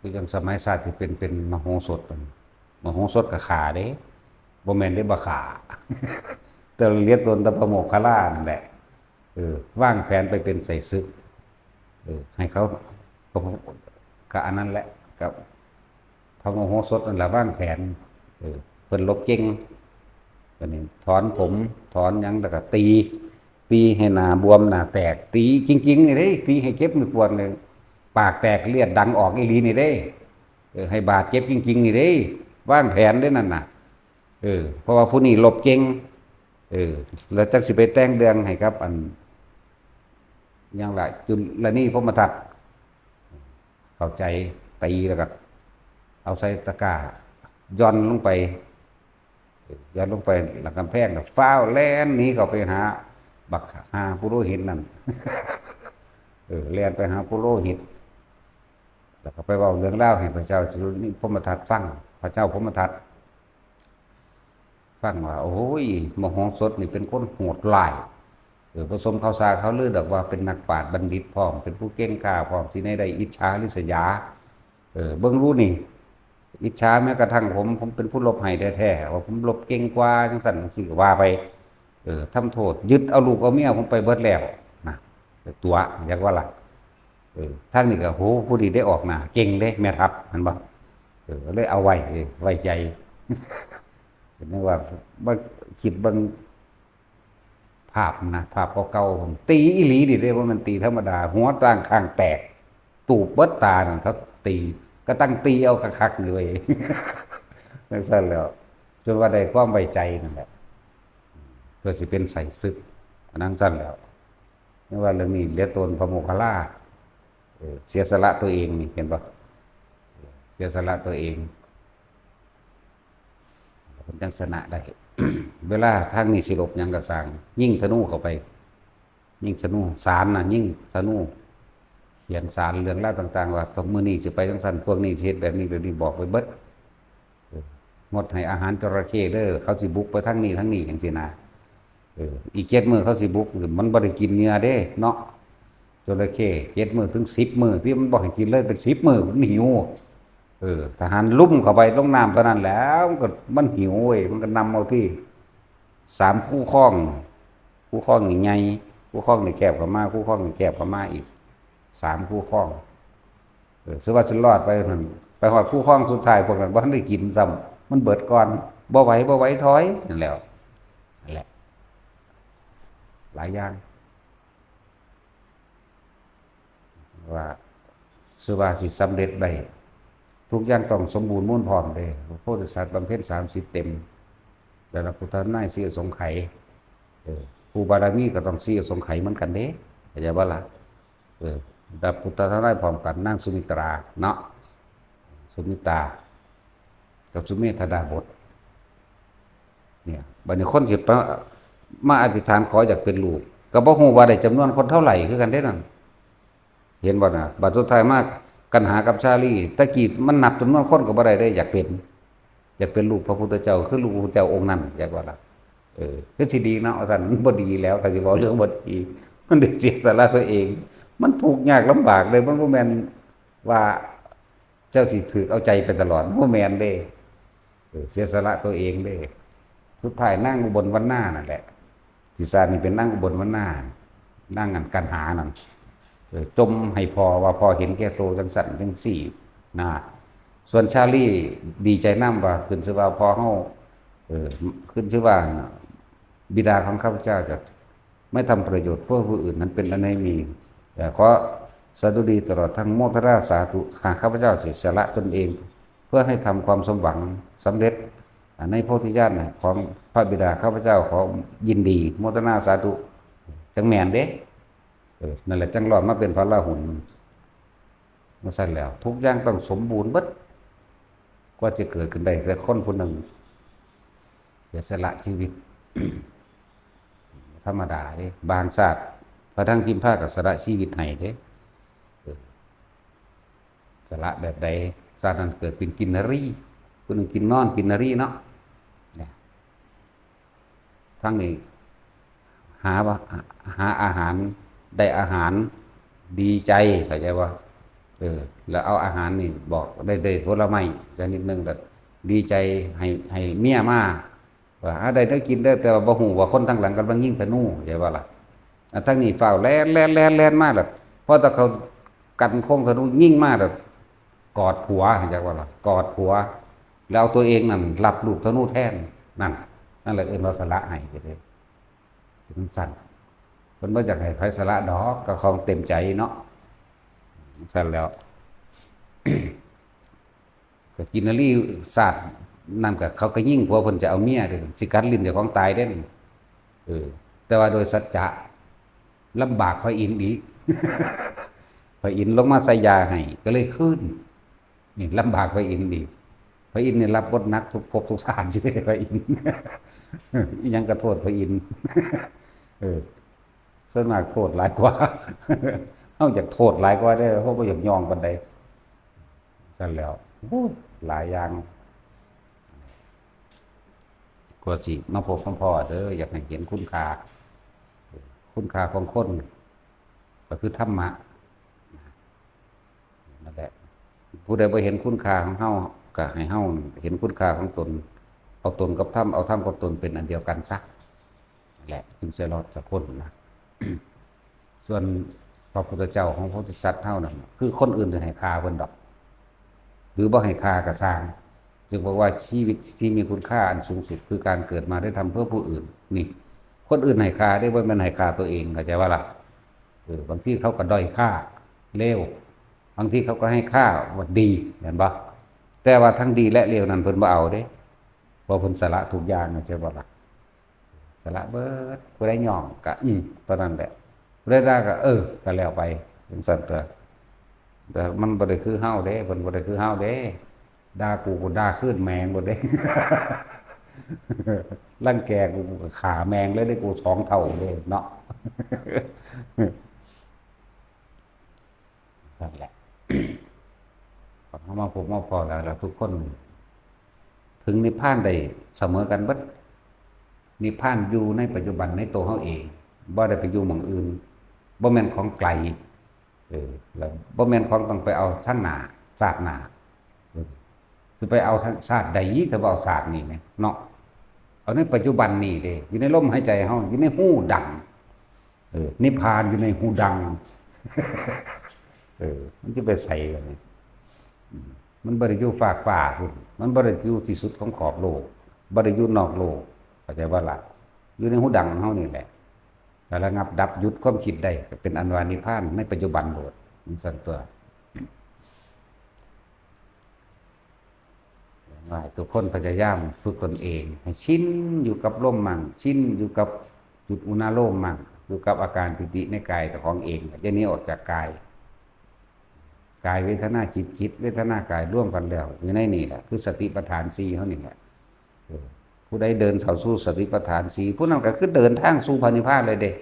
ຄືຈັ່ງສະໄໝຊາດທີ່ເປັນ ເປັນມະໂຫສົດ ມະໂຫສົດກໍຂ້າເດ້ ບໍ່ແມ່ນເດ້ບໍ່ຂ້າ ແຕ່ເລັດຕົນແຕ່ພະໂມກຂະລານັ້ນແຫຼະ ເອີ ວາງແຜນໄປເປັນໄສ້ສຶກ ເອີ ໃຫ້ເຂົາ ກໍ ກໍອັນນັ້ນແຫຼະ ກໍ ພະມະໂຫສົດນັ້ນລະວາງແຜນ ເອີ ເພິ່ນລົບເກັ່ງ ບັດນີ້ຖອນຜົມ ຖອນຫຍັງ ແລ້ວກໍຕີ ຕີໃຫ້ໜ້າບວມໜ້າແຕກ ຕີຈິງໆນີ້ເດ້ ຕີໃຫ້ເຈັບໃຫ້ປວດເລີຍ ປາກແຕກເລືອດດັງອອກອີ່ຫຼີນີ້ເດ້ ເອີ ໃຫ້ບາດເຈັບຈິງໆນີ້ເດ້ ວາງແຜນເດ້ນັ້ນນະ ເອີ ເພາະວ່າຜູ້ນີ້ລົບເກັ່ງ ເອີ ແລ້ວຈັກຊິໄປແຕ່ງເລື່ອງໃຫ້ກັບອັນ ຫຍັງລະ ຈຸລະນີພົມມະທັດ ເຂົ້າໃຈ ຕີແລ້ວກໍເອົາໃສ່ຕະກ້າ ຢ່ອນລົງໄປ ຢ່ອນລົງໄປຫຼັງກຳແພງ ແລ້ວຟ້າວແລ່ນໜີເຂົ້າໄປຫາບັກຫ່າປຸໂຣຫິດນັ້ນ ເອີ ແລ່ນໄປຫາປຸໂຣຫິດ ແລ້ວກໍໄປເວົ້າເລື່ອງລາວໃຫ້ພະເຈົ້າຈຸລະນີພົມມະທັດຟັງ ພະເຈົ້າພົມມະທັດ ຟັງວ່າ ໂອ້ຍ ມະໂຫສົດນີ້ເປັນຄົນໂຫດຮ້າຍ ເອີ ບໍ່ສົມເຂົາສາເຂົາລືດອກວ່າເປັນນັກປາດບັນດິດພ້ອມ ເປັນຜູ້ເກັ່ງກ້າພ້ອມ ທີ່ໃນໄດ້ອິດສາລິສຍາ ເອີ ເບິ່ງດູນີ້ ອິດສາແມ້ກະທັ່ງຜົມ ຜົມເປັນຜູ້ລົບໃຫ້ແທ້ໆ ວ່າຜົມລົບເກັ່ງກວ່າ ຈັ່ງຊັ້ນຈັ່ງຊີ້ກໍວ່າໄປ ເອີ ທຳໂທດ ຍຶດເອົາລູກເອົາເມຍຜົມໄປເບິດແລ້ວນະ ຕົວະ ຢາກວ່າລະ ເອີ ທາງນີ້ກໍ ໂຫ ຜູ້ນີ້ໄດ້ອອກໜ້າເກັ່ງເດ້ ແມ່ທັບ ແມ່ນບໍ່? ເອີ ເລີຍເອົາໄວ້ ເອີ ໄວ້ໃຈ ເຫັນວ່າ ມາຄິດເບິ່ງພາບນະ ພາບເກົ່າໆ ຕີອີ່ຫຼີນີ້ເດ້ ບໍ່ແມ່ນຕີທຳມະດາ ຫົວຕ່າງຂ້າງແຕກ ຕູບເບິດຕານັ້ນ ເຂົາຕີ ກະຕັ້ງຕີເອົາຄັກໆນີ້ເວີຍ ຈັ່ງຊັ້ນແລ້ວ ຈົນວ່າໄດ້ຄວາມໄວ້ໃຈນັ້ນແຫຼະ ເພື່ອຊິເປັນໄສ້ສຶກ ອັນນັ້ນຊັ້ນແລ້ວ. ແຕ່ວ່າເລື່ອງນີ້ເຫຼືອຕົນພະໂມກຂະລາ ເອີ ເສຍສະຫຼະຕົວເອງນີ້ ເຫັນບໍ່? ເສຍສະຫຼະຕົວເອງ ເພິ່ນຈັ່ງຊະນະໄດ້. ເວລາທາງນີ້ຊິລົບຫຍັງກໍຊ່າງ ຍິງທະນູເຂົ້າໄປ ຍິງທະນູ ສານນະ ຍິງທະນູ ຂຽນສານເລື່ອງລາວຕ່າງໆ ວ່າ ມື້ນີ້ຊິໄປຈັ່ງຊັ້ນ ພວກນີ້ຊິເຮັດແບບນີ້ແບບນີ້ ບອກໄປເບິດ. ເອີ ງົດໃຫ້ອາຫານຈໍລະເຂ້ເດີ ເຂົາຊິບຸກໄປທາງນີ້ທາງນີ້ ຈັ່ງຊີ້ນະ. ເອີ ອີກເຈັດມື້ເຂົາຊິບຸກ ມັນບໍ່ໄດ້ກິນເຫຍື່ອເດ້ເນາະ ຈໍລະເຂ້ ເຈັດມື້ເຖິງສິບມື້ ທີ່ມັນບໍ່ໃຫ້ກິນເລີຍ ເປັນສິບມື້ ມັນຫິວ. ເອີ ທະຫານລຸມເຂົ້າໄປລົງນ້ຳເທົ່ານັ້ນແຫຼະ ມັນກໍ ມັນຫິວເວີຍ ມັນກໍນຳເອົາທີ່ ສາມຄູຄອງ ຄູຄອງນີ້ໃຫຍ່ ຄູຄອງນີ້ແຄບເຂົ້າມາ ຄູຄອງນີ້ແຄບເຂົ້າມາອີກ ສາມຄູຄອງ. ເອີ ສະວ່າຊິລອດໄປຫັ້ນ ໄປຮອດຄູຄອງສຸດທ້າຍ ພວກນັ້ນບໍ່ທັນໄດ້ກິນຊ້ຳ ມັນເບິດກ່ອນ ບໍ່ໄຫວ ບໍ່ໄຫວ ຖອຍ ນັ້ນແຫຼ້ວ ນັ້ນແຫຼະ ຫຼາຍຢ່າງ ວ່າ ສະວ່າຊິສຳເລັດໄດ້ ທຸກຢ່າງຕ້ອງສົມບູນມູນພ້ອມເດ້ ໂພທິສັດບຳເພັນສາມສິບເຕັມ ແລ້ວລະພຸດທະທຳນາຍສີ່ອະສົງໄຂ ເອີ ຄູບາລະມີກໍຕ້ອງສີ່ອະສົງໄຂເໝືອນກັນເດ້ ເຂົ້າໃຈບໍ່ລະ? ເອີ ແລ້ວພຸດທະທຳນາຍພ້ອມກັນ ນາງສຸມິຕຣາເນາະ ສຸມິຕາ ກັບສຸເມທະດາບົດ ເນຍ ບັດນີ້ຄົນຊິໄປ ມາອະທິຖານຂໍຢາກເປັນລູກ ກໍບໍ່ຮູ້ວ່າໄດ້ຈຳນວນຄົນເທົ່າໃດຄືກັນເດ້ນັ້ນ ເຫັນບໍ່ນະ? ບັດສຸດທ້າຍມາກັນຫາກັບຊາລີ ແຕ່ກີ້ມັນນັບຈຳນວນຄົນກໍບໍ່ໄດ້ເດ້ ຢາກເປັນ ຢາກເປັນລູກພະພຸດທະເຈົ້າ ຄືລູກພະພຸດທະເຈົ້າອົງນັ້ນ ຢາກວ່າລະ ເອີ ຄືຊິດີເນາະ ວ່າຊັ້ນ ມັນບໍ່ດີແລ້ວ ຖ້າຊິເວົ້າເລື່ອງບໍ່ດີ ມັນໄດ້ເສຍສະຫຼະຕົວເອງ ມັນທຸກຍາກລຳບາກເດ້ ມັນບໍ່ແມ່ນວ່າເຈົ້າຊິຖືກເອົາໃຈໄປຕະຫຼອດ ມັນບໍ່ແມ່ນເດ້ ເອີ ເສຍສະຫຼະຕົວເອງເດ້ ສຸດທ້າຍນາງອຸບົນວັນນານັ້ນແຫຼະ ທີ່ຊາດນີ້ເປັນນາງອຸບົນວັນນາ ນາງອັນກັນຫານັ້ນ ເອີ ຈົ່ມໃຫ້ພໍ່ວ່າພໍ່ເຫັນແກ່ໂຕຈັ່ງຊັ້ນຈັ່ງຊີ້ນະ ສ່ວນຊາລີດີໃຈນຳວ່າ ຂຶ້ນຊື່ວ່າພໍ່ເຮົາ ເອີ ຂຶ້ນຊື່ວ່າບິດາຂອງຂ້າພະເຈົ້າຈະໄມ່ທຳປະໂຫຍດເພື່ອຜູ້ອື່ນ ນັ້ນເປັນອັນໃດມີ ເອີ ຂໍສະດຸດີຕະຫຼອດທັງໂມທະນາສາທຸ ຫາກຂ້າພະເຈົ້າຊິສະຫຼະຕົນເອງ ເພື່ອໃຫ້ທຳຄວາມສົມຫວັງສຳເລັດໃນໂພທິຍານຂອງພະບິດາ ຂ້າພະເຈົ້າຂໍຍິນດີໂມທະນາສາທຸ. ຈັ່ງແມ່ນເດ້. ເອີ ນັ້ນແຫຼະ ຈັ່ງລອດມາເປັນພະລາຫຸນ. ວ່າຊັ້ນແລ້ວ ທຸກຢ່າງຕ້ອງສົມບູນເບິດ ກວ່າຈະເກີດຂຶ້ນໄດ້ ແຕ່ຄົນຜູ້ໜຶ່ງຈະສະຫຼະຊີວິດ ທຳມະດາເດ້. ບາງຊາດ ພະນາງພິມພາກໍສະຫຼະຊີວິດໃຫ້ເດ້. ເອີ ສະຫຼະແບບໃດ? ຊາດນັ້ນເກີດເປັນກິນນະຣີ ຜູ້ໜຶ່ງກິນນອນກິນນະຣີເນາະ. ທັງນີ້ຫາວ່າ ຫາອາຫານ ໄດ້ອາຫານ ດີໃຈ ເຂົ້າໃຈບໍ່? ເອີ ແລ້ວເອົາອາຫານນີ້ບອກ ໄດ້ ໄດ້ຜົນລະໄມ້ຊະນິດໜຶ່ງ ແລ້ວດີໃຈ ໃຫ້ ໃຫ້ເມຍມາ ວ່າ ອາ ໄດ້ແນວກິນເດີ ແຕ່ວ່າບໍ່ຮູ້ວ່າຄົນທາງຫຼັງກຳລັງຍິງທະນູ ເຫັນບໍ່ລະ? ອາ ທາງນີ້ຟ້າວແລ່ນ ແລ່ນ ແລ່ນ ແລ່ນມາ ແລ້ວພໍຕາເຂົາກັ້ນໂຄງທະນູຍິງມາ ແລ້ວກອດຜົວ ເຫັນຈັກບໍ່ລະ? ກອດຜົວ ແລ້ວເອົາຕົວເອງນັ້ນຮັບລູກທະນູແທນ ນັ້ນ ນັ້ນແຫຼະເອີ້ນວ່າສະຫຼະໃຫ້ເດ້. ມັນຊັ້ນ ເພິ່ນບໍ່ຢາກໃຫ້ໃຜສະຫຼະດອກ ກໍຂອງເຕັມໃຈເນາະ. ຊັ້ນແລ້ວ ກໍກິນນະຣີຊາດນັ້ນ ກໍເຂົາກໍຍິງຜົວເພິ່ນຈະເອົາເມຍເດ້ ຊິກັດລີ້ນເຈົ້າຂອງຕາຍເດ້. ເອີ ແຕ່ວ່າໂດຍສັດຈະ ລຳບາກພະອິນອີກ ພະອິນລົງມາໃສ່ຢາໃຫ້ ກໍເລີຍຄືນ. ນີ້ລຳບາກພະອິນອີກ ພະອິນນີ້ຮັບບົດໜັກທຸກພົບທຸກຊາດຢູ່ເດ້ ພະອິນ ອີ່ຫຍັງກໍໂທດພະອິນ. ເອີ ສ່ວນມາກໂທດຫຼາຍກວ່າ ເຮົາຢາກໂທດຫຼາຍກວ່າເດ້ ເຮົາບໍ່ຢາກຍ້ອງປານໃດ. ຊັ້ນແລ້ວ ໂອ້ຍ ຫຼາຍຢ່າງ ກວ່າຊິມາພົບມາພໍ້ເດີ ຢາກໃຫ້ເຫັນຄຸນຄ່າ ຄຸນຄ່າຂອງຄົນ ກໍຄືທຳມະ. ນັ້ນແຫຼະ ຜູ້ໃດບໍ່ເຫັນຄຸນຄ່າຂອງເຮົາ ກໍໃຫ້ເຮົາເຫັນຄຸນຄ່າຂອງຕົນ ເອົາຕົນກັບທຳ ເອົາທຳກັບຕົນເປັນອັນດຽວກັນຊະ ແຫຼະ ຈຶ່ງຊິລອດຈາກຄົນນະ. ສ່ວນພະພຸດທະເຈົ້າຂອງໂພທິສັດເຮົານັ້ນ ຄືຄົນອື່ນຈະໃຫ້ຄ່າເພິ່ນດອກ ຫຼືບໍ່ໃຫ້ຄ່າກໍຊ່າງ ຈຶ່ງບອກວ່າຊີວິດທີ່ມີຄຸນຄ່າອັນສູງສຸດ ຄືການເກີດມາໄດ້ທຳເພື່ອຜູ້ອື່ນ. ນີ້ ຄົນອື່ນໃຫ້ຄ່າເດ້ ບໍ່ແມ່ນໃຫ້ຄ່າຕົວເອງ ເຂົ້າໃຈບໍ່ລະ? ເອີ ບາງທີເຂົາກໍດ້ອຍຄ່າ ເລວ ບາງທີເຂົາກໍໃຫ້ຄ່າວ່າດີ ແມ່ນບໍ່? ແຕ່ວ່າທັງດີແລະເລວນັ້ນເພິ່ນບໍ່ເອົາເດ້ ເພາະເພິ່ນສະຫຼະທຸກຢ່າງ ເຂົ້າໃຈບໍ່ລະ? ສະຫຼະເບິດ ຜູ້ໃດຍ້ອງກະ ອືມ ເທົ່ານັ້ນແຫຼະ ຜູ້ໃດດ່າກະ ເອີ ກະແລ້ວໄປ ຈັ່ງຊັ້ນຕົວະ. ແຕ່ມັນບໍ່ໄດ້ຄືເຮົາເດ້ ເພິ່ນບໍ່ໄດ້ຄືເຮົາເດ້ ດ່າກູ ກູດ່າຄືນແມ່ງໂລດເດ້ ລັງແກກູ ກູກະຂ້າແມ່ງເລີຍເດ້ ກູສອງເທົ່າເດ້ເນາະ. ນັ້ນແຫຼະ ເຮົາມາພົບມາພໍ້ແລ້ວ ແລ້ວທຸກຄົນເຖິງນິບພານໄດ້ສະເໝີກັນເບິດ. ນິບພານຢູ່ໃນປັດຈຸບັນໃນໂຕເຮົາເອງ ບໍ່ໄດ້ໄປຢູ່ໝ່ອງອື່ນ ບໍ່ແມ່ນຂອງໄກ ເອີ ແລ້ວບໍ່ແມ່ນຂອງຕ້ອງໄປເອົາທາງໜ້າ ຊາດໜ້າ ເອີ ຊິໄປເອົາທາງຊາດໃດອີກ ຖ້າບໍ່ເອົາຊາດນີ້ແມະເນາະ. ເອົາໃນປັດຈຸບັນນີ້ເດ້ ຢູ່ໃນລົມຫາຍໃຈເຮົາ ຢູ່ໃນຮູດັງ ເອີ ນິບພານຢູ່ໃນຮູດັງ ເອີ ມັນຈະໄປໃສບາດນີ້? ອືມ ມັນບໍ່ໄດ້ຢູ່ຟາກຟ້າພຸ້ນ ມັນບໍ່ໄດ້ຢູ່ທີ່ສຸດຂອງຂອບໂລກ ບໍ່ໄດ້ຢູ່ນອກໂລກ ເຂົ້າໃຈບໍ່ລະ? ຢູ່ໃນຮູດັງເຮົານີ້ແຫຼະ ຖ້າລະງັບດັບຢຸດຄວາມຄິດໄດ້ ກໍເປັນອັນວ່ານິບພານໃນປັດຈຸບັນໂລດ ຈັ່ງຊັ້ນຕົວະ. ໃຫ້ທຸກຄົນພະຍາຍາມຝຶກຕົນເອງໃຫ້ຊິນຢູ່ກັບລົມມັ່ງ ຊິນຢູ່ກັບຈຸດອຸນາໂລມມັ່ງ ຢູ່ກັບອາການປີຕິໃນກາຍເຈົ້າຂອງເອງ ຢ່າໜີອອກຈາກກາຍ ກາຍເວທະນາຈິດ ຈິດເວທະນາກາຍລວມກັນແລ້ວ ຢູ່ໃນນີ້ແຫຼະ ຄືສະຕິປະທານສີ່ເຮົານີ້ແຫຼະ. ເອີ ຜູ້ໃດເດີນເຂົ້າສູ່ສະຕິປະທານສີ່ ຜູ້ນັ້ນກໍຄືເດີນທາງສູ່ພະນິບພານເລີຍເດ້.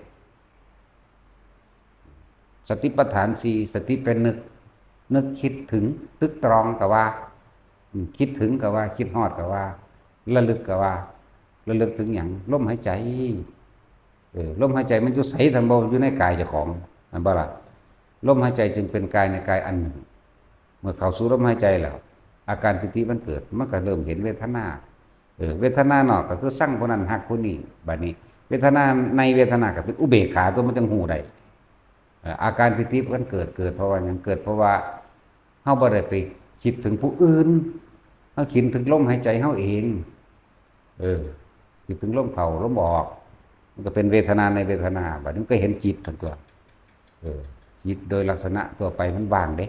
ສະຕິປະທານສີ່ ສະຕິເປັນນຶກ ນຶກຄິດເຖິງ ຕຶກຕຣອງກໍວ່າ ອືມ ຄິດເຖິງກໍວ່າ ຄິດຮອດກໍວ່າ ລະລຶກກໍວ່າ ລະລຶກເຖິງຫຍັງ? ລົມຫາຍໃຈ. ເອີ ລົມຫາຍໃຈມັນຢູ່ໃສ? ທ່ານບໍ່ຢູ່ໃນກາຍເຈົ້າຂອງ ແມ່ນບໍ່ລະ? ລົມຫາຍໃຈຈຶ່ງເປັນກາຍໃນກາຍອັນໜຶ່ງ. ເມື່ອເຂົ້າສູ່ລົມຫາຍໃຈແລ້ວ ອາການປີຕິມັນເກີດ ມັນກໍເລີ່ມເຫັນເວທະນາ ເອີ ເວທະນານອກກໍຄືຊັງຜູ້ນັ້ນ ຮັກຜູ້ນີ້ ບາດນີ້ເວທະນາໃນເວທະນາກໍເປັນອຸເບກຂາຕົວະ ມັນຈັ່ງຮູ້ໄດ້. ເອີ ອາການປີຕິມັນເກີດ ເກີດເພາະວ່າຫຍັງ? ເກີດເພາະວ່າເຮົາບໍ່ໄດ້ໄປ ຄິດເຖິງຜູ້ອື່ນ ເຮົາຄິດເຖິງລົມຫາຍໃຈເຮົາເອງ ເອີ ຄິດເຖິງລົມເຂົ້າລົມອອກ ມັນກໍເປັນເວທະນາໃນເວທະນາ ບາດນີ້ມັນກໍເຫັນຈິດທັງຕົວ ເອີ ຈິດໂດຍລັກສະນະທົ່ວໄປມັນວ່າງເດ້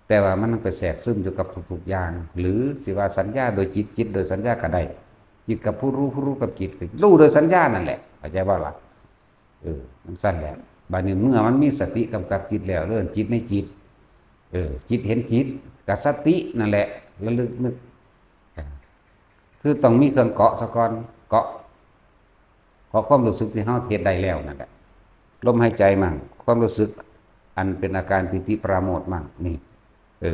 ແຕ່ວ່າມັນໄປແຊກຊຶມຢູ່ກັບທຸກໆຢ່າງ ຫຼືຊິວ່າສັນຍາໂດຍຈິດ ຈິດໂດຍສັນຍາກໍໄດ້ ຈິດກັບຜູ້ຮູ້ ຜູ້ຮູ້ກັບຈິດ ກໍຮູ້ໂດຍສັນຍານັ້ນແຫຼະ ເຂົ້າໃຈບໍ່ລະ? ເອີ ມັນຊັ້ນແຫຼະ ບາດນີ້ເມື່ອມັນມີສະຕິກຳກັບຈິດແລ້ວ ເອີ້ນຈິດໃນຈິດ ເອີ ຈິດເຫັນຈິດ ກໍສະຕິນັ້ນແຫຼະ ລະລຶກນຶກ ຄືຕ້ອງມີເຄື່ອງເກາະຊະກ່ອນ ເກາະ ເກາະຄວາມຮູ້ສຶກທີ່ເຮົາເຮັດໄດ້ແລ້ວນັ້ນແຫຼະ ລົມຫາຍໃຈໝັ່ງ ຄວາມຮູ້ສຶກອັນເປັນອາການປີຕິປະລາໂມດໝັ່ງ ນີ້ ເອີ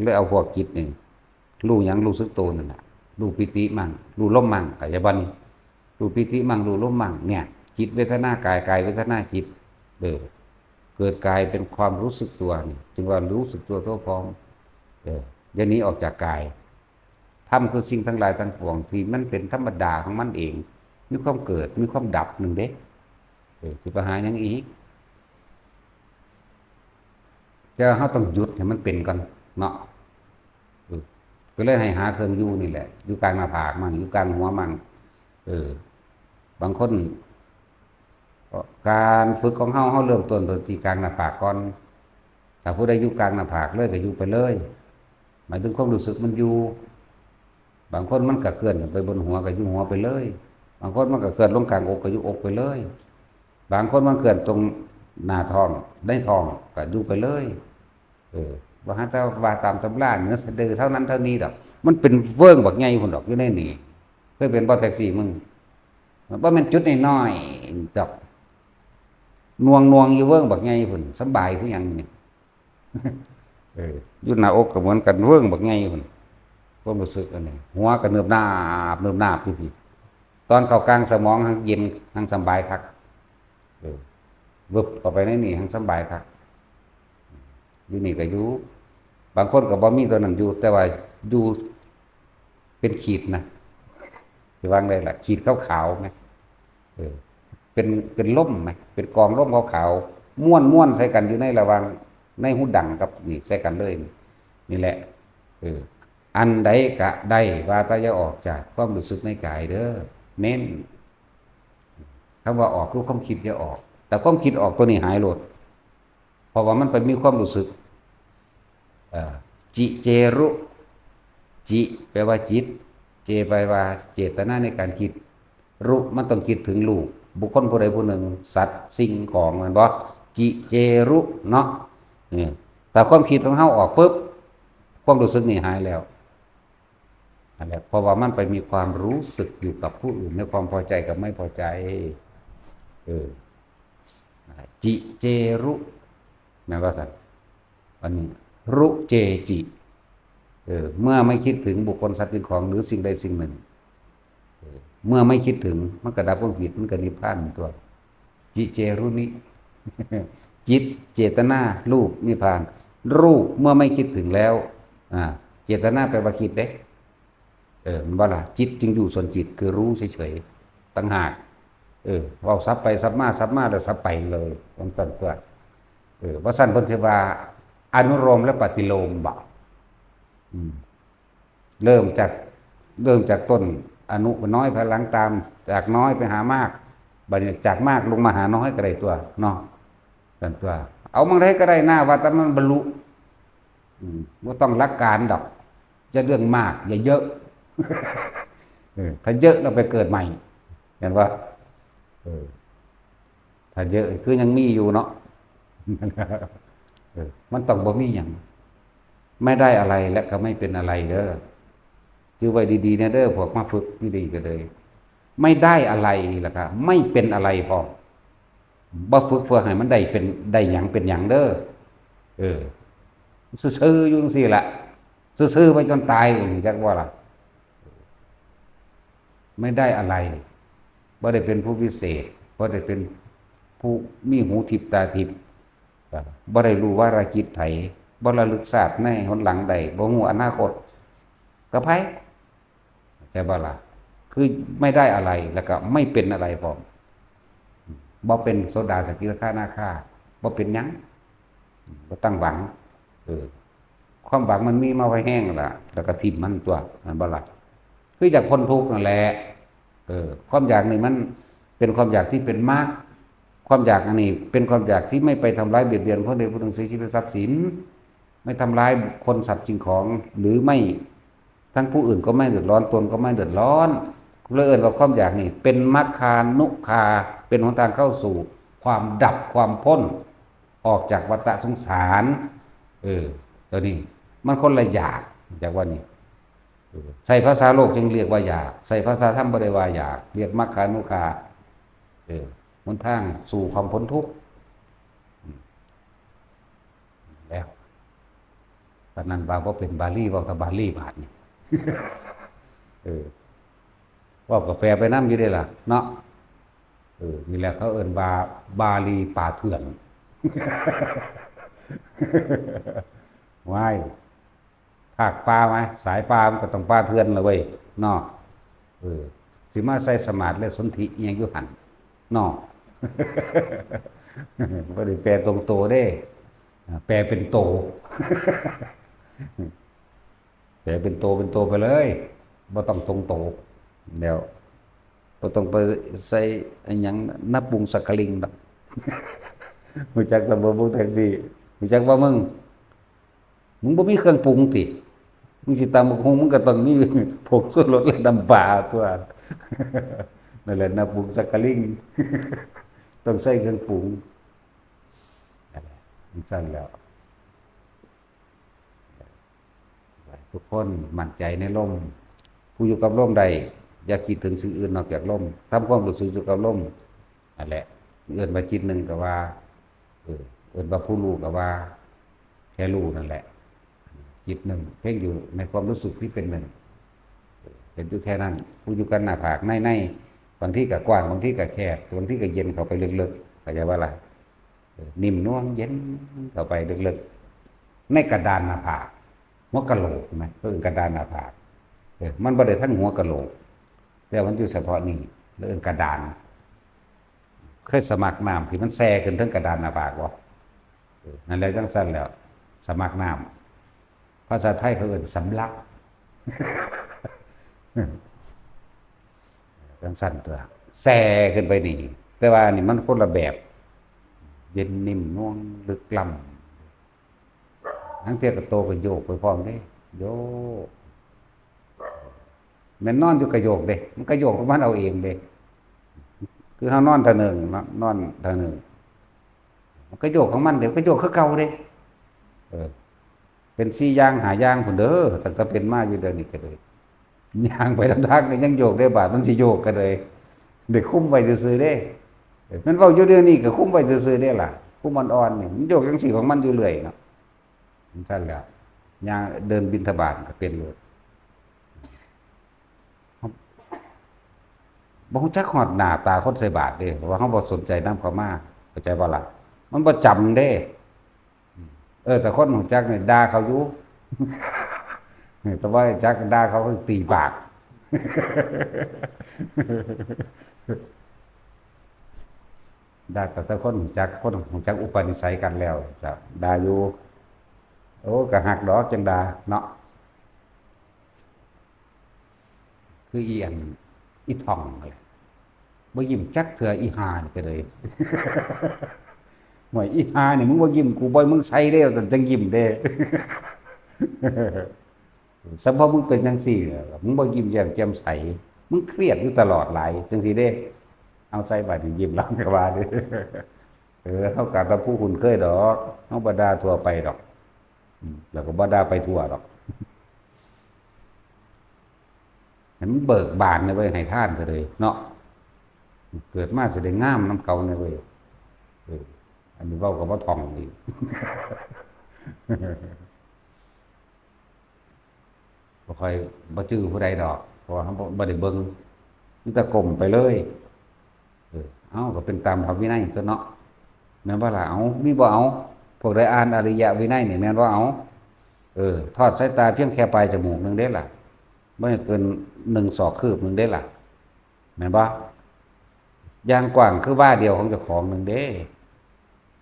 ເລີຍເອົາພວກຈິດນີ້ ຮູ້ຫຍັງ? ຮູ້ສຶກໂຕນັ້ນນະ ຮູ້ປີຕິໝັ່ງ ຮູ້ລົມໝັ່ງ ເຂົ້າໃຈບໍ່ນີ້? ຮູ້ປີຕິໝັ່ງ ຮູ້ລົມໝັ່ງ ເນ່ຍ ຈິດເວທະນາກາຍ ກາຍເວທະນາຈິດ ເອີ ເກີດກາຍເປັນຄວາມຮູ້ສຶກຕົວນີ້ ຈຶ່ງວ່າຮູ້ສຶກຕົວທົ່ວພ້ອມ ເອີ ຢ່າໜີອອກຈາກກາຍ ທຳຄືສິ່ງທັງຫຼາຍທັງປວງ ທີ່ມັນເປັນທຳມະດາຂອງມັນເອງ ມີຄວາມເກີດ ມີຄວາມດັບໜຶ່ງເດ້ ເອີ ຊິໄປຫາຫຍັງອີກ? ແຕ່ເຮົາຕ້ອງຢຸດໃຫ້ມັນເປັນກ່ອນເນາະ ເອີ ກໍເລີຍໃຫ້ຫາເຄື່ອງຢູ່ນີ້ແຫຼະ ຢູ່ກາງໜ້າຜາກມັນ ຢູ່ກາງຫົວມັນ ເອີ ບາງຄົນ ການຝຶກຂອງເຮົາ ເຮົາເລີ່ມຕົ້ນໂດຍທີ່ກາງໜ້າຜາກກ່ອນ ຖ້າຜູ້ໃດຢູ່ກາງໜ້າຜາກເລີຍ ກໍຢູ່ໄປເລີຍ ໝາຍເຖິງຄວາມຮູ້ສຶກມັນຢູ່ ບາງຄົນມັນກໍເຄື່ອນຂຶ້ນໄປບົນຫົວ ກໍຢູ່ຫົວໄປເລີຍ ບາງຄົນມັນກໍເຄື່ອນລົງກາງອົກ ກໍຢູ່ອົກໄປເລີຍ ບາງຄົນມັນເຄື່ອນຕົງໜ້າທ້ອງ ໃນທ້ອງ ກໍຢູ່ໄປເລີຍ ເອີ ບໍ່ຫາແຕ່ວ່າຕາມຕຳລາເໜືອສະດືເທົ່ານັ້ນເທົ່ານີ້ດອກ ມັນເປັນເວີ້ງບັກໃຫຍ່ພຸ້ນດອກ ຢູ່ໃນນີ້ ເຄີຍເປັນບໍ່? ແທັກຊີມຶງ ມັນບໍ່ແມ່ນຈຸດນ້ອຍໆດອກ ໜ່ວງໆຢູ່ເວີ້ງບັກໃຫຍ່ພຸ້ນ ສຳບາຍຄືຫຍັງນີ້ ເອີ ຢູ່ໜ້າອົກກໍເໝືອນກັນ ເວີ້ງບັກໃຫຍ່ພຸ້ນ ຄວາມຮູ້ສຶກອັນນີ້ ຫົວກໍເນີບໜາບ ເນີບໜາບຢູ່ພີ້ ຕອນເຂົ້າກາງສະໝອງຫັ້ນເຢັນ ຫັ້ນສຳບາຍຄັກ ເອີ ວຶບເຂົ້າໄປໃນນີ້ຫັ້ນສຳບາຍຄັກ ຢູ່ນີ້ກໍຢູ່ ບາງຄົນກໍບໍ່ມີຕົວນັ້ນຢູ່ ແຕ່ວ່າຢູ່ເປັນຂີດນະ ຊິວ່າໄດ້ລະ ຂີດຂາວໆແມ ເອີ ເປັນ ເປັນລົມແມ ເປັນກອງລົມຂາວໆ ມ້ວນໆໃສ່ກັນຢູ່ໃນລະຫວ່າງໃນຫູດັງກັບນີ້ໃສ່ກັນເລີຍ ນີ້ແຫຼະ ເອີ ອັນໃດກະໄດ້ ວ່າແຕ່ຢ່າອອກຈາກຄວາມຮູ້ສຶກໃນກາຍເດີ ເນັ້ນ ຄຳວ່າອອກຄືຄວາມຄິດຢ່າອອກ ແຕ່ຄວາມຄິດອອກຕົວນີ້ຫາຍໂລດ ເພາະວ່າມັນໄປມີຄວາມຮູ້ສຶກ ເອີ ຈິເຈລຸ ຈິ ແປວ່າຈິດ ເຈ ແປວ່າເຈດຕະນາໃນການຄິດ ລຸ ມັນຕ້ອງຄິດເຖິງຮູບ ບຸກຄົນຜູ້ໃດຜູ້ໜຶ່ງ ສັດ ສິ່ງຂອງ ແມ່ນບໍ່? ຈິເຈລຸເນາະ ນີ້ ຖ້າຄວາມຄິດຂອງເຮົາອອກປຶບ ຄວາມຮູ້ສຶກນີ້ຫາຍແລ້ວ ນັ້ນແຫຼະ ເພາະວ່າມັນໄປມີຄວາມຮູ້ສຶກຢູ່ກັບຜູ້ອື່ນ ໃນຄວາມພໍໃຈກັບໄມ່ພໍໃຈ ເອີ ນັ້ນແຫຼະ ຈິເຈລຸ ແມ່ນວ່າຊັ້ນ ອັນນີ້ ລຸເຈຈິ ເອີ ເມື່ອໄມ່ຄິດເຖິງບຸກຄົນ ສັດ ສິ່ງຂອງ ຫຼື ສິ່ງໃດສິ່ງໜຶ່ງ ເອີ ເມື່ອໄມ່ຄິດເຖິງ ມັນກໍດັບຄວາມຄິດ ມັນກໍນິບພານຕົວະ ຈິເຈລຸນິ ຈິດ ເຈດຕະນາ ຮູບ ນິບພານ ຮູບເມື່ອໄມ່ຄິດເຖິງແລ້ວ ອາ ເຈດຕະນາແປວ່າຄິດເດ້ ເອີ ແມ່ນບໍ່ລະ? ຈິດຈຶ່ງຢູ່ສ່ວນຈິດ ຄືຮູ້ເສີຍໆຕ່າງຫາກ ເອີ ເວົ້າສັບໄປສັບມາ ສັບມາແລ້ວສັບໄປເລີຍ ວ່າຊັ້ນຕົວະ ເອີ ບໍ່ຊັ້ນເພິ່ນຊິວ່າອະນຸໂລມ ແລະ ປະຕິໂລມບໍ? ອືມ ເລີ່ມຈາກ ເລີ່ມຈາກຕົ້ນອະນຸ ນ້ອຍ ພາຍຫຼັງຕາມ ຈາກນ້ອຍໄປຫາມາກ ບາດນີ້ຈາກມາກລົງມາຫານ້ອຍກໍໄດ້ຕົວະເນາະ ຊັ້ນຕົວະ ເອົາໝ່ອງໃດກໍໄດ້ນາ ວ່າແຕ່ມັນບັນລຸ ອືມ ບໍ່ຕ້ອງຫຼັກການດອກ ຢ່າເລື່ອງມາກ ຢ່າເຍີະ ເອີ ຖ້າເຍີະແລ້ວໄປເກີດໃໝ່ ແມ່ນບໍ່? ເອີ ຖ້າເຍີະຄືຍັງມີຢູ່ເນາະ ເອີ ມັນຕ້ອງບໍ່ມີຫຍັງ ໄມ່ໄດ້ອະໄລ ແລະ ກໍໄມ່ເປັນອະໄລເດີ ຈື່ໄວ້ດີໆແນ່ເດີ ພວກມາຝຶກຢູ່ນີ້ກໍເລີຍ ໄມ່ໄດ້ອະໄລ ແລ້ວກໍໄມ່ເປັນອະໄລພ້ອມ ບໍ່ຝຶກເພື່ອໃຫ້ມັນໄດ້ເປັນ ໄດ້ຫຍັງເປັນຫຍັງເດີ ເອີ ຊື່ໆຢູ່ຈັ່ງຊີ້ລະ ຊື່ໆໄປຈົນຕາຍ ຮູ້ຈັກບໍ່ລະ? ໄມ່ໄດ້ອະໄລ ບໍ່ໄດ້ເປັນຜູ້ວິເສດ ບໍ່ໄດ້ເປັນຜູ້ມີຫູທິບຕາທິບ ບໍ່ໄດ້ຮູ້ວາລະຈິດໃຜ ບໍ່ລະລຶກຊາດໃນຫົນຫຼັງໄດ້ ບໍ່ຮູ້ອະນາຄົດກັບໃຜ ເຂົ້າໃຈບໍ່ລະ? ຄືໄມ່ໄດ້ອະໄລ ແລ້ວກໍໄມ່ເປັນອະໄລພ້ອມ ບໍ່ເປັນໂສດາ ສະກິດາຄາ ອະນາຄາ ບໍ່ເປັນຫຍັງ ບໍ່ຕັ້ງຫວັງ ເອີ ຄ ຄວາມຫວັງມັນມີມາພໍແຮງແລ້ວລະ ແລ້ວກໍຖິ້ມມັນຕົວະ ແມ່ນບໍ່ລະ? ຄືຢາກພົ້ນທຸກນັ້ນແຫຼະ. ເອີ ຄວາມຢາກນີ້ມັນເປັນຄວາມຢາກທີ່ເປັນມາກ. ຄວາມຢາກອັນນີ້ເປັນຄວາມຢາກທີ່ໄມ່ໄປທຳລາຍບຽດບຽນຄົນໃດຜູ້ໜຶ່ງ ເສຍຊີວິດ ຊັບສິນ, ໄມ່ທຳລາຍບຸກຄົນ ສັດ ສິ່ງຂອງ ຫຼື ໄມ່ ທັງຜູ້ອື່ນກໍໄມ່ເດືອດຮ້ອນ ຕົນກໍໄມ່ເດືອດຮ້ອນ. ເລີຍເອີ້ນວ່າຄວາມຢາກນີ້ເປັນມັກຄານຸຄາ ເປັນຫົນທາງເຂົ້າສູ່ຄວາມດັບ ຄວາມພົ້ນອອກຈາກວັດຕະສົງສານ. ເອີ ໂຕນີ້ມັນຄົນລະຢາກ ຢາກວ່ານີ້. ເອີ ໃຊ້ພາສາໂລກຈຶ່ງລຽກວ່າຢາກ, ໃຊ້ພາສາທຳບໍ່ໄດ້ວ່າຢາກ, ລຽກມັກຄານຸຄາ. ເອີ ຫົນທາງສູ່ຄວາມພົ້ນທຸກ. ແລ້ວ ປານນັ້ນວ່າບໍ່ເປັນບາລີ ເວົ້າແຕ່ບາລີບາດນີ້. ເອີ ເວົ້າກໍແປໄປນຳຢູ່ເດ້ລະເນາະ. ເອີ ນີ້ແຫຼະເຂົາເອີ້ນວ່າບາລີປ່າເຖື່ອນ. ວ້າຍ ພາກປ່າໄໝ ສາຍປ່າມັນກໍຕ້ອງປ່າເຖື່ອນລະເວີຍເນາະ. ເອີ ຊິມາໃສ່ສະໝາດ ແລະ ສົນທິອີ່ຫຍັງຢູ່ຫັ້ນເນາະ. ບໍ່ໄດ້ແປຕົງໂຕເດ້ ແປເປັນໂຕ ແປເປັນໂຕເປັນໂຕໄປເລີຍ ບໍ່ຕ້ອງຕົງໂຕ. ແລ້ວບໍ່ຕ້ອງໄປໃສ່ອີ່ຫຍັງນະປຸງສັກກະລິງດອກ. ຮູ້ຈັກສຳບົດວົງແທັກຊີ? ຮູ້ຈັກບໍ່ມຶງ? ມຶງບໍ່ມີເຄື່ອງປຸງຕິ? ມຶງຊິຕຳບັກຫຸ່ງ ມຶງກໍຕ້ອງມີຜົງຊູລົດ ແລະ ນ້ຳປາຕົວະ. ນັ້ນແຫຼະ ນະປຸງສັກກະລິງ ຕ້ອງໃຊ້ເຄື່ອງປຸງ. ນັ້ນແຫຼະ ຈັ່ງຊັ້ນແລ້ວ ໃຫ້ທຸກຄົນໝັ້ນໃຈໃນລົມ. ຜູ້ຢູ່ກັບລົມໄດ້ ຢ່າຄິດເຖິງສິ່ງອື່ນນອກຈາກລົມ. ທຳຄວາມຮູ້ສຶກຢູ່ກັບລົມ. ນັ້ນແຫຼະ ເອີ້ນວ່າຈິດໜຶ່ງກໍວ່າ ເອີ ເອີ້ນວ່າຜູ້ຮູ້ກໍວ່າ ແຄ່ຮູ້ນັ້ນແຫຼະ. ຈິດໜຶ່ງ ເພງຢູ່ໃນຄວາມຮູ້ສຶກທີ່ເປັນໜຶ່ງ ເອີ ເຫັນຢູ່ແຄ່ນັ້ນ. ຜູ້ຢູ່ກັບໜ້າຜາກ ໃນ ໃນ ບາງທີກໍກວ້າງ ບາງທີກໍແຄບ ບາງທີກໍເຢັນເຂົ້າໄປເລິກໆ ເຂົ້າໃຈບໍ່ລະ? ເອີ ນິ້ມນວນເຢັນເຂົ້າໄປເລິກໆ ໃນກະດານໜ້າຜາກ ຫົວກະໂຫຼກ ເຫັນໄໝ? ເອີ້ນກະດານໜ້າຜາກ. ເອີ ມັນບໍ່ໄດ້ທັງຫົວກະໂຫຼກ ແຕ່ມັນຢູ່ສະເພາະນີ້ ເອີ້ນກະດານ. ເຄີຍສະໝັກນ້ຳທີ່ມັນແຊ່ຂຶ້ນເທິງກະດານໜ້າຜາກບໍ່? ເອີ ນັ້ນແຫຼະ ຈັ່ງຊັ້ນແຫຼະ ສະໝັກນ້ຳ. ພາສາໄທເຂົາເອີ້ນສຳລັກ ຈັ່ງຊັ້ນຕົວະ ແຊ່ຂຶ້ນໄປນີ້. ແຕ່ວ່າອັນນີ້ມັນຄົນລະແບບ ເຢັນ ນິ້ມນວນ ເລິກລ້ຳ. ລາງເທື່ອກໍໂຕກໍໂຍກໄປພ້ອມເດ້ ໂຍກ. ແມ່ນນອນຢູ່ກະໂຍກເດ້ ມັນກະໂຍກຂອງມັນເອົາເອງເດ້. ຄືເຮົານອນທ່າໜຶ່ງເນາະ ນອນທ່າໜຶ່ງ ມັນກະໂຍກຂອງມັນເດ້ ມັນກະໂຍກຄືເກົ່າເດ້. ເອີ ເປັນສີ່ຢ່າງຫ້າຢ່າງພຸ້ນເດີ ຕັ້ງແຕ່ເປັນມາຢູ່ດຽວນີ້ກໍເລີຍ ຍ່າງໄປນຳທາງກໍຍັງໂຍກໄດ້ ບາດມັນຊິໂຍກກໍເລີຍ ໄດ້ຄຸມໄວ້ຊື່ໆເດ້. ແມ່ນເວົ້າຢູ່ດຽວນີ້ກໍຄຸມໄວ້ຊື່ໆເດ້ລະ ຄຸມອ່ອນໆນີ້ ມັນໂຍກຈັ່ງຊີ້ຂອງມັນຢູ່ເລື້ອຍເນາະ. ຈັ່ງຊັ້ນແຫຼະ ຍ່າງເດີນບິນທະບາດກໍເປັນໂລດ ບໍ່ຮູ້ຈັກຮອດໜ້າຕາຄົນໃສ່ບາດເດ້ ເພາະວ່າເຮົາບໍ່ສົນໃຈນຳເຂົາມາ ເຂົ້າໃຈບໍ່ລະ? ມັນບໍ່ຈຳເດ້. ເອີ ແຕ່ຄົນຮູ້ຈັກນີ້ດ່າເຂົາຢູ່ ແຕ່ບໍ່ຮູ້ຈັກດ່າເຂົາ ເຂົາຊິຕີປາກ. ດ່າ ແຕ່ຄົນຮູ້ຈັກ ຄົນຮູ້ຈັກອຸປະນິໄສກັນແລ້ວ ຈະດ່າຢູ່. ໂອ້ ກໍຮັກດອກຈັ່ງດ່າເນາະ. ຄືອີອັນ ອີທ່ອງນັ້ນແຫຼະ ບໍ່ຍິ້ມຈັກເທື່ອ ອີຫ່ານີ້ກໍເລີຍ. ໂອ້ຍ ອີຫ່ານີ້ ມຶງບໍ່ຍິ້ມ ກູບໍ່ໃຫ້ມຶງໃສ່ເດ້ ວ່າຊັ້ນ ຈັ່ງຍິ້ມເດ້. ສຳເພາະມຶງເປັນຈັ່ງຊີ້ ມຶງບໍ່ຍິ້ມແຍ້ມແຈ່ມໃສ ມຶງຄຽດຢູ່ຕະຫຼອດຫຼາຍ ຈັ່ງຊີ້ເດ້. ເອົາໃສ່ບາດນີ້ຍິ້ມລຳກໍວ່າເດ້. ເອີ ເຮົາກໍຕາຜູ້ຄຸ້ນເຄີຍດອກ ເຮົາບໍ່ດ່າທົ່ວໄປດອກ ອືມ ແລ້ວກໍບໍ່ດ່າໄປທົ່ວດອກ. ໃຫ້ມັນເບີກບານແດ່ເວີ້ຍ ໃຫ້ທານເຂົາເລີຍເນາະ ເກີດມາຊິໄດ້ງາມນຳເຂົາແດ່ເວີ້ຍ. ເອີ ອັນນີ້ເວົ້າກໍບໍ່ທ່ອງອີກ ບໍ່ຄ່ອຍ ບໍ່ຈື່ຜູ້ໃດດອກ ເພາະວ່າເຮົາບໍ່ ບໍ່ໄດ້ເບິ່ງ ມີແຕ່ກົ້ມໄປເລີຍ. ເອີ ເອົ້າ ກໍເປັນຕາມພະວິໄນຕົວະເນາະ ແມ່ນບໍ່ລະ? ເອົ້າ ມີບໍ່? ເອົ້າ ພວກໃດອ່ານອະລິຍະວິໄນນີ້ແມ່ນບໍ່? ເອົ້າ ເອີ ທອດສາຍຕາພຽງແຄ່ປາຍຈະມູກໜຶ່ງເດ້ລະ ບໍ່ໃຫ້ເກີນໜຶ່ງສອກຄືບໜຶ່ງເດ້ລະ ແມ່ນບໍ່? ຢ່າງກວ້າງຄືວາດຽວຂອງເຈົ້າຂອງໜຶ່ງເດ້.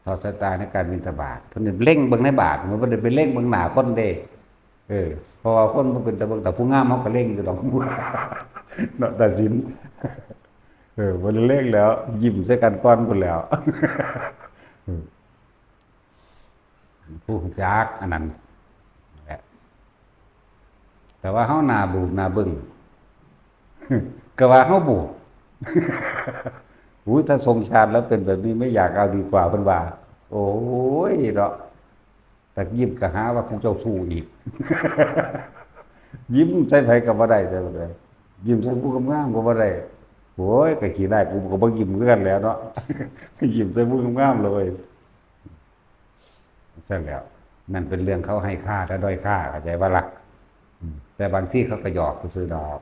ທອດສາຍຕາໃນການບິນທະບາດ ເພິ່ນເລັງເບິ່ງໃນບາດ ມັນບໍ່ໄດ້ໄປເລັງເບິ່ງໜ້າຄົນເດ້. ເອີ ເພາະວ່າຄົນບໍ່ເປັນຕາເບິ່ງ ແຕ່ຜູ້ງາມເຮົາກໍເລັງຢູ່ດອກ ເນາະ ຕາສິນ ເອີ ບໍ່ໄດ້ເລັງແລ້ວ ຍິ້ມໃສ່ກັນກ່ອນພຸ້ນແລ້ວ ເອີ ຜູ້ຮູ້ຈັກອັນນັ້ນແຫຼະ ແຕ່ວ່າເຮົາໜ້າບູດໜ້າເບິ່ງ ກໍວ່າເຮົາບູດ ອຸ້ຍ ຖ້າຊົງຊາດແລ້ວເປັນແບບນີ້ ໄມ່ຢາກເອົາດີກວ່າ ເພິ່ນວ່າ ໂອ້ຍເນາະ ແຕ່ຍິ້ມກໍຫາວ່າຜູ້ເຈົ້າຊູ້ອີກ ຍິ້ມໃສ່ໃຜກໍບໍ່ໄດ້ ແຕ່ວ່າ ຍິ້ມໃສ່ຜູ້ງາມໆກໍບໍ່ໄດ້ ໂອ້ຍ ກໍຂີ້ຮ້າຍ ກູກໍບໍ່ຍິ້ມຄືກັນແຫຼະເນາະ ຍິ້ມໃສ່ຜູ້ງາມໆເລີຍ. ຊັ້ນແຫຼະ ນັ້ນເປັນເລື່ອງເຂົາໃຫ້ຄ່າແຕ່ດ້ອຍຄ່າ ເຂົ້າໃຈບໍ່ລະ? ອືມ ແຕ່ບາງທີເຂົາກໍຫຍອກຊື່ໆດອກ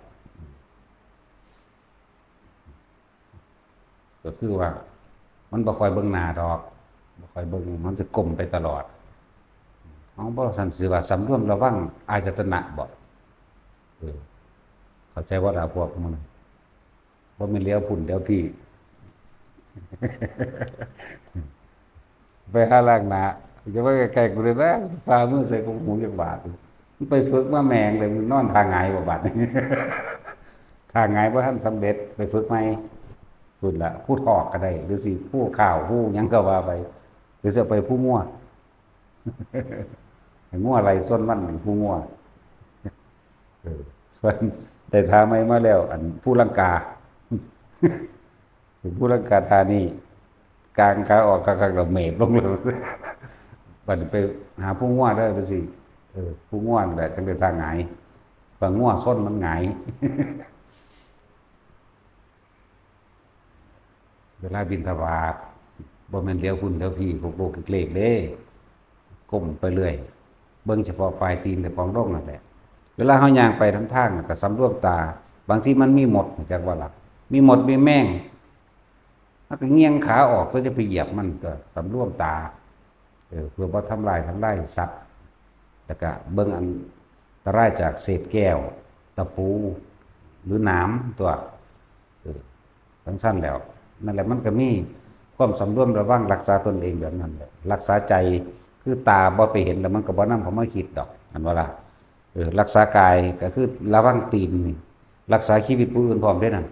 ກໍຄືວ່າມັນບໍ່ຄ່ອຍເບິ່ງໜ້າດອກ ບໍ່ຄ່ອຍເບິ່ງ ມັນຈະກົ້ມໄປຕະຫຼອດ ເຮົາບໍ່ ຊັ້ນຊິວ່າສຳລວມລະວັງອາຍະຕະນະບໍ? ເອີ ເຂົ້າໃຈບໍ່ລະພວກມັນ? ບໍ່ແມ່ນຫຼຽວພຸ້ນຫຼຽວພີ້ ໄປຫາລ້າງໜ້າ ຢ່າມາໃກ້ໆກູເລີຍນະ ຝ່າມືໃສ່ກົງຫູຈັກບາດ ມັນໄປຝຶກມາແມ່ງເລີຍ ມັນນອນທ່າຫງາຍບໍ່ບາດນີ້ ທ່າຫງາຍບໍ່ທັນສຳເລັດ ໄປຝຶກໃໝ່ ພຸ້ນລະ ພູທອກກໍໄດ້ ຫຼືຊິພູຂ້າວ ພູຫຍັງກໍວ່າໄປ ຫຼືຊິເອົາໄປພູງົວ ງົວໄລ່ຊົນມັນ ຜູ້ງົວ ເອີ ສ່ວນໄດ້ທ່າໃໝ່ມາແລ້ວ ອັນ ພູລັງກາ ເປັນພູລັງກາທ່ານີ້ ກາງຂາອອກຄັກໆ ແລ້ວເໝບລົງເລີຍ ບັດນີ້ໄປຫາພູງົວເດີ ໄປຊິ ເອີ ພູງົວນັ້ນແຫຼະ ຈັ່ງໄດ້ທ່າຫງາຍ ວ່າງົວຊົນມັນຫງາຍ. ເວລາບິນທະບາດ ບໍ່ແມ່ນຫຼຽວພຸ້ນຫຼຽວພີ້ ໂກກໆເລກໆເດ້ ກົ້ມໄປເລື້ອຍ ເບິ່ງສະເພາະປາຍຕີນເຈົ້າຂອງລົງນັ້ນແຫຼະ. ເວລາເຮົາຍ່າງໄປນຳທາງ ກໍສຳລວມຕາ ບາງທີມັນມີມົດ ຮູ້ຈັກບໍ່ລະ? ມີມົດມີແມງ ເຮົາກໍງ່ຽງຂາອອກ ຕົວະຈະໄປຢຽບມັນ ກໍສຳລວມຕາ ເອີ ເພື່ອບໍ່ທຳລາຍ ທຳລາຍສັດ ແລ້ວກະເບິ່ງອັນຕະລາຍຈາກເສດແກ້ວ ຕະປູ ຫຼືໜາມຕົວະ ເອີ ຈັ່ງຊັ້ນແລ້ວ ນັ້ນແຫຼະ ມັນກໍມີຄວາມສຳລວມລະວັງ ຮັກສາຕົນເອງແບບນັ້ນແຫຼະ ຮັກສາໃຈ ຄືຕາບໍ່ໄປເຫັນ ແລ້ວມັນກໍບໍ່ນຳເຂົ້າມາຄິດດອກ ແມ່ນບໍ່ລະ? ເອີ ຮັກສາກາຍກໍຄືລະວັງຕີນນີ້ ຮັກສາຊີວິດຜູ້ອື່ນພ້ອມເດ້ນັ້ນ.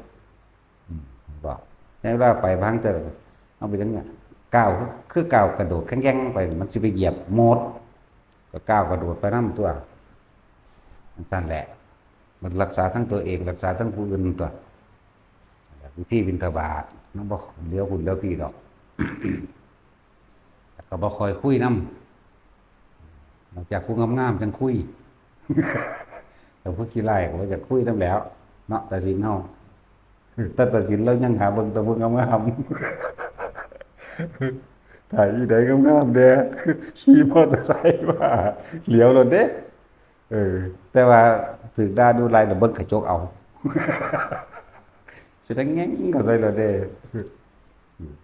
ອືມ ເຫັນບໍ່? ໃນເວລາໄປບາງເທື່ອ ເຮົາໄປຈັ່ງ ກ້າວ ຄື ຄືກ້າວກະໂດດແຂງໆໄປ ມັນຊິໄປຢຽບມົດ ກໍກ້າວກະໂດດໄປນຳຕົວະ ຈັ່ງຊັ້ນແຫຼະ ມັນຮັກສາທັງຕົວເອງ ຮັກສາທັງຜູ້ອື່ນຕົວະ. ວິທີບິນທະບາດ ມັນບໍ່ຫຼຽວພຸ້ນຫຼຽວພີ້ດອກ. ແລ້ວກໍບໍ່ຄ່ອຍຄຸຍນຳ ນອກຈາກຜູ້ງາມໆຈັ່ງຄຸຍ ແຕ່ຜູ້ຂີ້ຮ້າຍກໍບໍ່ຢາກຄຸຍນຳແລ້ວເນາະ ຕາສິນເຮົາ ຕາ ຕາສິນລາວຍັງຫາເບິ່ງແຕ່ຜູ້ງາມໆ ຖ້າອີໃດງາມໆແດ່ ຂີ່ມໍເຕີໄຊມາ ຫຼຽວໂລດເດ້ ເອີ ແຕ່ວ່າຖືກດ່າດູຫຼາຍແລ້ວເບິ່ງກະຈົກເອົາ ຊິໄດ້ແງ່ງເຂົ້າໃສ່ໂລດເດ້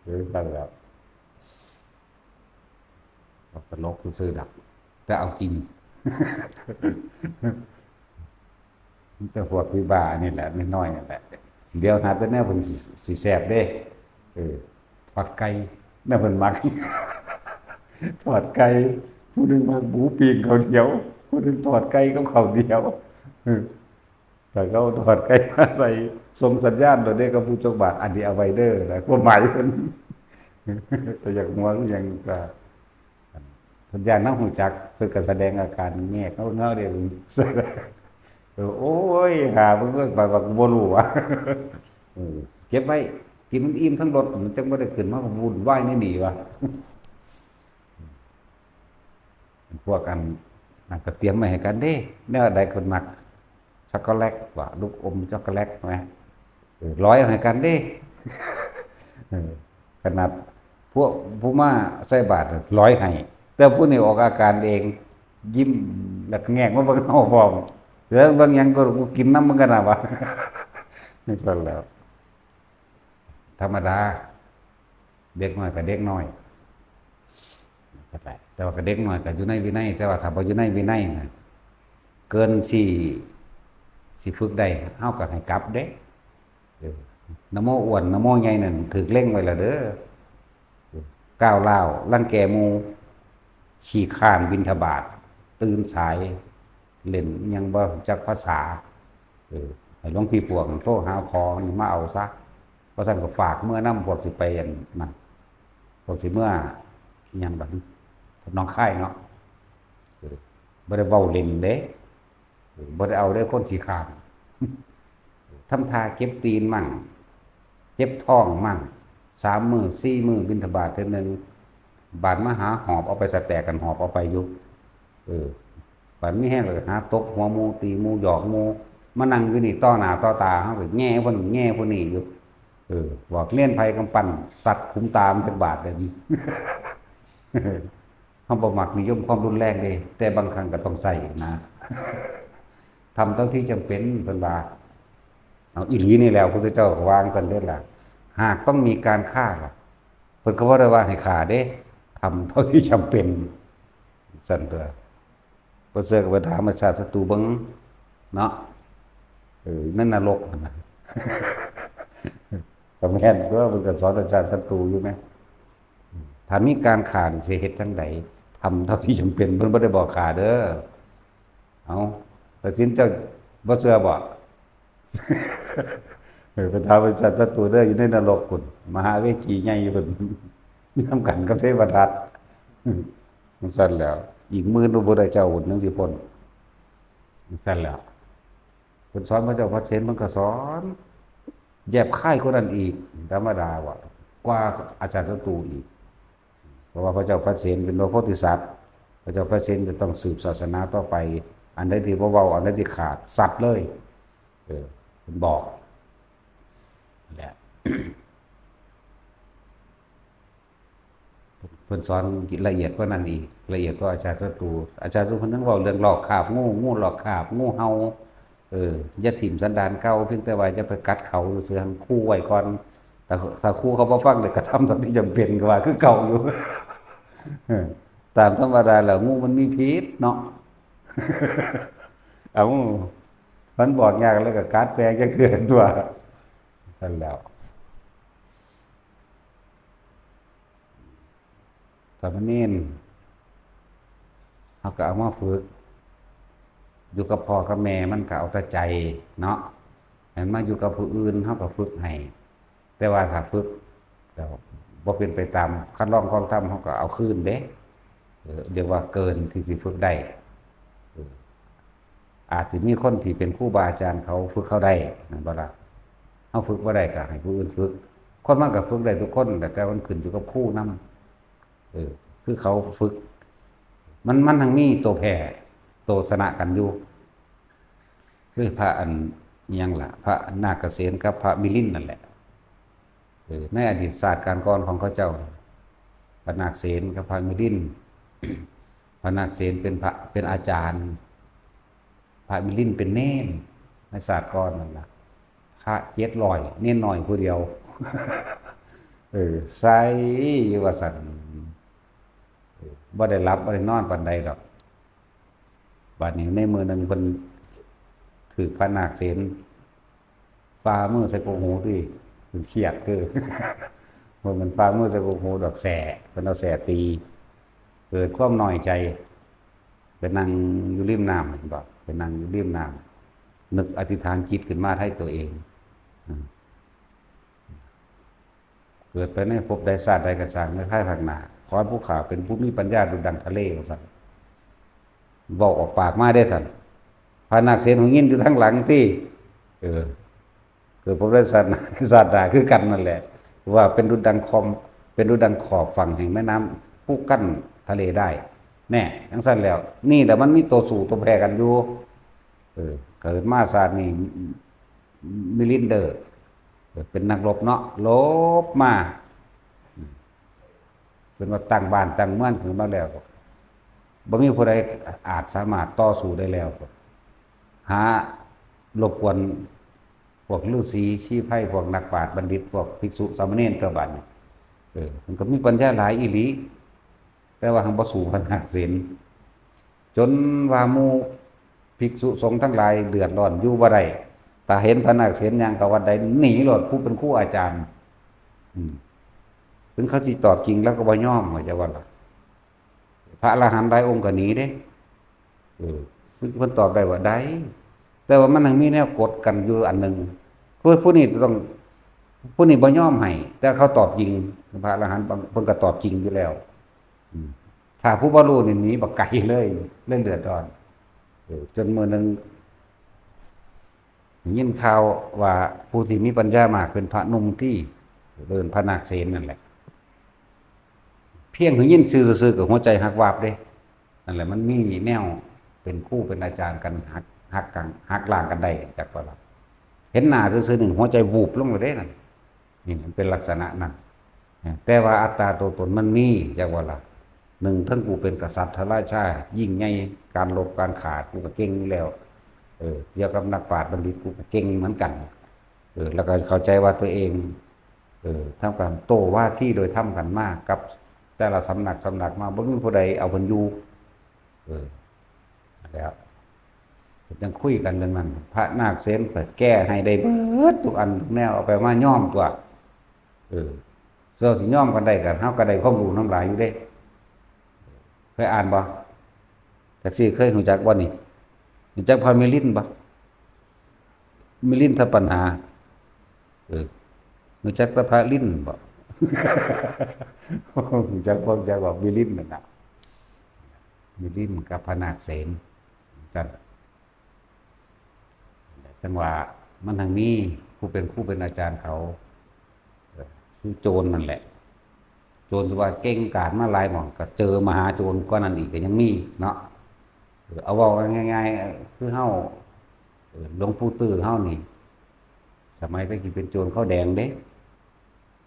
ເອີ ຊັ້ນແຫຼະ. ຕະຫຼົກຊື່ໆດອກ ແຕ່ເອົາຈິງ ມີແຕ່ພວກວິບາອັນນີ້ແຫຼະ ນ້ອຍໆນັ້ນແຫຼະ ດຽວຫາແຕ່ແນວເພິ່ນຊິ ຊິແຊບເດ້ ເອີ ທອດໄກ່ ແນວເພິ່ນມັກ ທອດໄກ່ ຜູ້ໜຶ່ງມັກໝູປີ້ງເຂົ້າດຽວ ຜູ້ໜຶ່ງທອດໄກ່ກັບເຂົ້າດຽວ ເອີ ຖ້າເຂົາທອດໄກ່ມາໃສ່ ສົ່ງສັນຍານໂລດເດ້ກັບຜູ້ຈົກບາດ ອັນນີ້ເອົາໄວ້ເດີນະ ຄວາມໝາຍເພິ່ນ ແຕ່ຢາກຫົວຄືຫຍັງກໍ ເພິ່ນຢ້ານເຮົາຮູ້ຈັກ ເພິ່ນກໍສະແດງອາການແຍກເຮົາ ເຮົາເດ້ ເອີ ໂອ້ຍ ຫາເບິ່ງເອີຍ ປານວ່າກູບໍ່ຮູ້ຫວາ ເອີ ເກັບໄວ້ ກິນມັນອີ່ມທັງລົດ ມັນຈັ່ງບໍ່ໄດ້ຂຶ້ນມາວຸ້ນວາຍໃນນີ້ຫວາ ພວກອັນນັ້ນກໍຕຽມໄວ້ໃຫ້ກັນເດ້ ແນວໃດເພິ່ນມັກ ຊັອກໂກແລັດຫວາ ລູກອົມຊັອກໂກແລັດແມ ເອີ ລອຍເອົາໃຫ້ກັນເດ້ ເອີ ຂະໜາດພວກຜູ້ມາໃສ່ບາດລອຍໃຫ້ ແຕ່ຜູ້ນີ້ອອກອາການເອງ ຍິ້ມ ແລ້ວກໍແງກມາເບິ່ງເຮົາພ້ອມ ແລ້ວເບິ່ງຫຍັງ ກູ ກູກິນນຳເບິ່ງກັນນະຫວາ ຈັ່ງຊັ້ນແຫຼະ ທຳມະດາ ເດັກນ້ອຍກໍເດັກນ້ອຍ ແຕ່ວ່າກໍເດັກນ້ອຍກໍຢູ່ໃນວິໄນ ແຕ່ວ່າຖ້າບໍ່ຢູ່ໃນວິໄນນະ ເກີນທີ່ຊິຝຶກໄດ້ ເຮົາກໍໃຫ້ກັບເດ້ ນະໂມອ້ວນ ນະໂມໃຫຍ່ນັ້ນຖືກເລັງໄວ້ແລ້ວເດີ ກ້າວລ້າວ ລັງແກໝູ່ ຂີ້ຄ້ານບິນທະບາດ ຕື່ນສາຍ ຫຼິ້ນ ຍັງບໍ່ຮູ້ຈັກພາສາ. ເອີ ໃຫ້ຫຼວງພີ່ປວກໂທຫາພໍ່ນີ້ມາເອົາຊະ, ບໍ່ຊັ້ນກໍຝາກເມືອນຳພວກຊິໄປອັນນັ້ນ ພວກຊິເມືອຫຍັງບັດນີ້ ໜອງຄາຍເນາະ. ເອີ ບໍ່ໄດ້ເວົ້າຫຼິ້ນເດ້. ເອີ ບໍ່ໄດ້ເອົາເດ້ ຄົນຂີ້ຄ້ານ. ທຳທ່າເຈັບຕີນມັ້ງ ເຈັບທ້ອງມັ້ງ ສາມມື້ສີ່ມື້ບິນທະບາດເທື່ອໜຶ່ງ, ບາດມາຫາຫອບເອົາໄປສະແຕກກັນ ຫອບເອົາໄປຢູ່. ເອີ ບາດມີແຮງກໍຫາຕົບຫົວໝູ່ ຕີໝູ່ ຫຍອກໝູ່, ມານັ່ງຢູ່ນີ້ຕໍ່ໜ້າຕໍ່ຕາເຮົາ ກໍແຍ່ຜູ້ນັ້ນແຍ່ຜູ້ນີ້ຢູ່. ເອີ ບອກເນນໄພກຳປັ່ນ ສັດຂຸມຕາມັນຈັກບາດເດ. ເຮົາບໍ່ມັກນິຍົມຄວາມຮຸນແຮງເດ້ ແຕ່ບາງຄັ້ງກໍຕ້ອງໃຊ້ນະ. ທຳເທົ່າທີ່ຈຳເປັນ ເພິ່ນວ່າ. ເອົາ ອີ່ຫຼີນີ້ແຫຼະ ພະພຸດທະເຈົ້າກໍວ່າຈັ່ງຊັ້ນເດ້ລະ. ຫາກຕ້ອງມີການຂ້າ ເພິ່ນກໍບໍ່ໄດ້ວ່າໃຫ້ຂ້າເດ້, ທຳເທົ່າທີ່ຈຳເປັນ ຊັ້ນຕົວະ. ບໍ່ເຊື່ອກໍໄປຖາມອາຈານສັດຕູເບິ່ງເນາະ. ເອີ ໃນນະລົກຫັ້ນນະ ກໍແມ່ນຕົວະ, ເພິ່ນກໍສອນອາຈານສັດຕູຢູ່ແມ. ຖ້າມີການຂ້ານີ້ຊິເຮັດຈັ່ງໃດ? ທຳເທົ່າທີ່ຈຳເປັນ, ເພິ່ນບໍ່ໄດ້ບອກຂ້າເດີ. ເອົາ ແລ້ວສິນເຈົ້າບໍ່ເຊື່ອບໍ? ເອີ ໄປຖາມອາຈານສັດຕູເດີ ຢູ່ໃນນະລົກພຸ້ນ, ມະຫາເວທີໃຫຍ່ພຸ້ນ, ນຳກັນກັບເທວະທັດ. ຈັ່ງຊັ້ນແຫຼະ, ອີກໝື່ນພະພຸດທະເຈົ້າພຸ້ນ ຈັ່ງຊິພົ້ນ. ຈັ່ງຊັ້ນແຫຼະ. ເພິ່ນສອນພະເຈົ້າພະເຊນ ເພິ່ນກໍສອນແຍບຄາຍກວ່ານັ້ນອີກ, ທຳມະດາວ່າ ກວ່າອາຈານສັດຕູອີກ. ເພາະວ່າພະເຈົ້າພະເຊນເປັນພະໂພທິສັດ, ພະເຈົ້າພະເຊນຈະຕ້ອງສືບສາສະໜາຕໍ່ໄປ, ອັນໃດທີ່ບໍ່ເວົ້າ, ອັນໃດທີ່ຂາດ, ສັດເລີຍ. ເອີ ເພິ່ນບອກແຫຼະ. ເພິ່ນສອນລະອຽດກວ່ານັ້ນອີກ, ລະອຽດກວ່າອາຈານສັດຕູ. ອາຈານສັດຕູເພິ່ນຍັງເວົ້າເລື່ອງລອກຄາບງູ, ງູລອກຄາບ, ງູເຫົ່າ. ເອີ ຢ່າຖິ້ມສັນດານເກົ່າ, ພຽງແຕ່ວ່າຢ່າໄປກັດເຂົາຊື່ໆ, ຄູໄວ້ກ່ອນ. ຖ້າ, ຖ້າຄູເຂົາບໍ່ຟັງ, ກໍທຳເທົ່າທີ່ຈຳເປັນ, ກໍວ່າຄືເກົ່າຢູ່. ເອີ ຕາມທຳມະດາແລ້ວ ງູມັນມີພິດເນາະ. ເອົາ ມັນບອກຍາກແລ້ວ ກໍກັດແປງຈັກເທື່ອຕົວະ. ຊັ້ນແລ້ວ. ສາມະເນນ ເຮົາກໍເອົາມາຝຶກ, ຢູ່ກັບພໍ່ກັບແມ່ມັນກໍເອົາແຕ່ໃຈເນາະ, ແມ່ນມາຢູ່ກັບຜູ້ອື່ນເຮົາກໍຝຶກໃຫ້. ແຕ່ວ່າຖ້າຝຶກແລ້ວບໍ່ເປັນໄປຕາມຄັນລອງຂອງທຳ ເຮົາກໍເອົາຄືນເດ້. ເອີ ຮຽກວ່າເກີນທີ່ຊິຝຶກໄດ້. ເອີ ອາດຈະມີຄົນທີ່ເປັນຄູບາອາຈານເຂົາຝຶກເຮົາໄດ້ ແມ່ນບໍ່ລະ? ເຮົາຝຶກບໍ່ໄດ້ກໍໃຫ້ຜູ້ອື່ນຝຶກ. ຄົນມັນກໍຝຶກໄດ້ທຸກຄົນແຫຼະ, ແຕ່ມັນຂຶ້ນຢູ່ກັບຄູນຳ. ເອີ ຄືເຂົາຝຶກ ມັນ, ມັນທັງມີໂຕແພ້ໂຕຊະນະກັນຢູ່. ຄືພະອັນ ອີ່ຫຍັງລະ ພະນາກກະເສນກັບພະມິລິນນັ້ນແຫຼະ. ເອີ ໃນອະດີດຊາດການກ່ອນຂອງເຂົາເຈົ້າ ພະນາກເສນກັບພະມິລິນ, ພະນາກເສນເປັນພະ ເປັນອາຈານ, ພະມິລິນເປັນເນນໃນຊາດກ່ອນນັ້ນລະ. ພະເຈັດຮ້ອຍ ເນນນ້ອຍຜູ້ດຽວ. ເອີ ໃສວ່າຊັ້ນ. ເອີ ບໍ່ໄດ້ຫຼັບບໍ່ໄດ້ນອນປານໃດດອກ. ບາດນີ້ໃນມື້ໜຶ່ງເພິ່ນຖືກພະນາກເສນຝ່າມືໃສ່ກົກຫູຕິ, ເພິ່ນຄຽດຄື ບໍ່ແມ່ນຝ່າມືໃສ່ກົກຫູດອກ, ແສ້, ເພິ່ນເອົາແສ້ຕີ. ເກີດຄວາມນ້ອຍໃຈ, ໄປນັ່ງຢູ່ລິມນ້ຳ ເຫັນບໍ່? ໄປນັ່ງຢູ່ລິມນ້ຳ, ນຶກອະທິຖານຈິດຂຶ້ນມາໃສ່ຕົວເອງ. ອາ ເກີດໄປໃນພົບໃດຊາດໃດກໍຊ່າງ ໃນພາຍພາກໜ້າ ຂໍໃຫ້ຜູ້ຂ້າເປັນຜູ້ມີປັນຍາດຸດດັ່ງທະເລ ວ່າຊັ້ນ. ເວົ້າອອກປາກມາເດ້ຊັ້ນ. ພະນາກເສນຫູຍິນຢູ່ທາງຫຼັງຕິ. ເອີ ເກີດພົບໃດຊາດ ຊາດໜ້າຄືກັນນັ້ນແຫຼະ ວ່າເປັນດຸດດັ່ງຄອມ ເປັນດຸດດັ່ງຂອບຝັ່ງແຫ່ງແມ່ນ້ຳຜູ້ກັ້ນທະເລໄດ້. ແນ່ ຈັ່ງຊັ້ນແລ້ວ ນີ້ແຫຼະມັນມີໂຕສູ້ໂຕແພ້ກັນຢູ່. ເອີ ເກີດມາຊາດນີ້ ມິລິນເດີ ເປັນນັກລົບເນາະ ລົບມາ ເພິ່ນວ່າຕັ້ງບ້ານຕັ້ງເມືອງຂຶ້ນມາແລ້ວ ບໍ່ມີຜູ້ໃດອາດສາມາດຕໍ່ສູ້ໄດ້ແລ້ວ ຫາລົບກວນພວກລືສີຊີໄພ ພວກນັກປາດບັນດິດ ພວກພິກສຸສາມະເນນຕົວະບາດນີ້. ເອີ ເພິ່ນກໍມີປັນຍາຫຼາຍອີ່ຫຼີ ແຕ່ວ່າຫັງບໍ່ສູ້ພະນາກເສນ ຈົນວ່າໝູ່ພິກສຸສົງທັງຫຼາຍເດືອດຮ້ອນຢູ່ບໍ່ໄດ້. ຖ້າເຫັນພະນາກເສນຍ່າງເຂົ້າວັດໃດ ໜີໂລດ ຜູ້ເປັນຄູອາຈານ. ອືມ ເຖິງເຂົາຊິຕອບຈິງ ລາວກໍບໍ່ຍອມ ເຈົ້າວ່າລະ. ພະອະລະຫັນຫຼາຍອົງກໍໜີເດ້. ເອີ ເພິ່ນຕອບໄດ້ວ່າໄດ້ ແຕ່ວ່າມັນຍັງມີແນວກົດກັນຢູ່ອັນໜຶ່ງ ຄືຜູ້ນີ້ຕ້ອງ ຜູ້ນີ້ບໍ່ຍອມໃຫ້ ແຕ່ເຂົາຕອບຈິງ ພະອະລະຫັນບາງເພິ່ນກໍຕອບຈິງຢູ່ແລ້ວ. ອືມ ຖ້າຜູ້ບໍ່ຮູ້ນີ້ໜີບັກໄກເລີຍ ເລີຍເດືອດຮ້ອນ. ເອີ ຈົນມື້ໜຶ່ງໄດ້ຍິນຂ່າວວ່າຜູ້ທີ່ມີປັນຍາມາກເປັນພະໜຸ່ມຕີ ເອີ້ນພະນາກເສນນັ້ນແຫຼະ. ພຽງໄດ້ຍິນຊື່ຊື່ໆ ກໍຫົວໃຈຮັກວາບເດ້. ນັ້ນແຫຼະ ມັນມີແນວເປັນຄູເປັນອາຈານກັນ ຫັກ ຫັກກັນ ຫັກລ້າງກັນໄດ້ ຈັກວ່າລະ ເຫັນໜ້າຊື່ໆ ໜຶ່ງຫົວໃຈວູບລົງເລີຍເດ້ນັ້ນ. ນີ້ມັນເປັນລັກສະນະນັ້ນ. ແຕ່ວ່າອັດຕາຕົວຕົນມັນມີ ຈັກວ່າລະ ໜຶ່ງ ທັງກູເປັນກະສັດພະລາຊາ ຍິ່ງໃຫຍ່ ການລົບການຂ້າກູກໍເກັ່ງຢູ່ແລ້ວ. ເອີ ກ່ຽວກັບນັກປາດບັນດິດ ກູກໍເກັ່ງເໝືອນກັນ. ເອີ ແລ້ວກໍເຂົ້າໃຈວ່າຕົວເອງ ເອີ ທຳການໂຕ້ວາທີໂດຍທຳກັນມາກັບແຕ່ລະສຳນັກ ສຳນັກມາ ບໍ່ມີຜູ້ໃດເອົາເພິ່ນຢູ່. ເອີ ແລ້ວເພິ່ນຈັ່ງຄຸຍກັນເລື່ອງນັ້ນ ພະນາກເສນກໍແກ້ໃຫ້ໄດ້ເບິດທຸກອັນທຸກແນວ ເອົາໄປມາຍອມຕົວະ. ເອີ ເຈົ້າຊິຍອມກັນໄດ້ ກໍເຮົາກໍໄດ້ຄວາມຮູ້ນຳຫຼາຍຢູ່ເດ້. ເຄີຍອ່ານບໍ່? ຈັກຊິເຄີຍຮູ້ຈັກບໍ່ນີ້? ຮູ້ຈັກພະມິລິນບໍ່? ມິລິນທະປັນຫາ. ເອີ ຮູ້ຈັກແຕ່ພະລິນບໍ່? ຮູ້ຈັກບໍ່? ຮູ້ຈັກບໍ່? ມິລິນນັ້ນນະ ມິລິນກັບພະນາກເສນ ຈັ່ງ ຈັ່ງວ່າມັນທັງມີຜູ້ເປັນຄູເປັນອາຈານເຂົາ ຄືໂຈນນັ້ນແຫຼະ. ໂຈນທີ່ວ່າເກັ່ງກາດມາຫຼາຍໝ່ອງ ກໍເຈີມະຫາໂຈນກວ່ານັ້ນອີກກໍຍັງມີເນາະ. ເອີ ເອົາເວົ້າກັນງ່າຍໆ ຄືເຮົາ ເອີ ຫຼວງປູ່ຕື້ເຮົານີ້ ສະໄໝແຕ່ກີ້ເປັນໂຈນຂາວແດງເດ້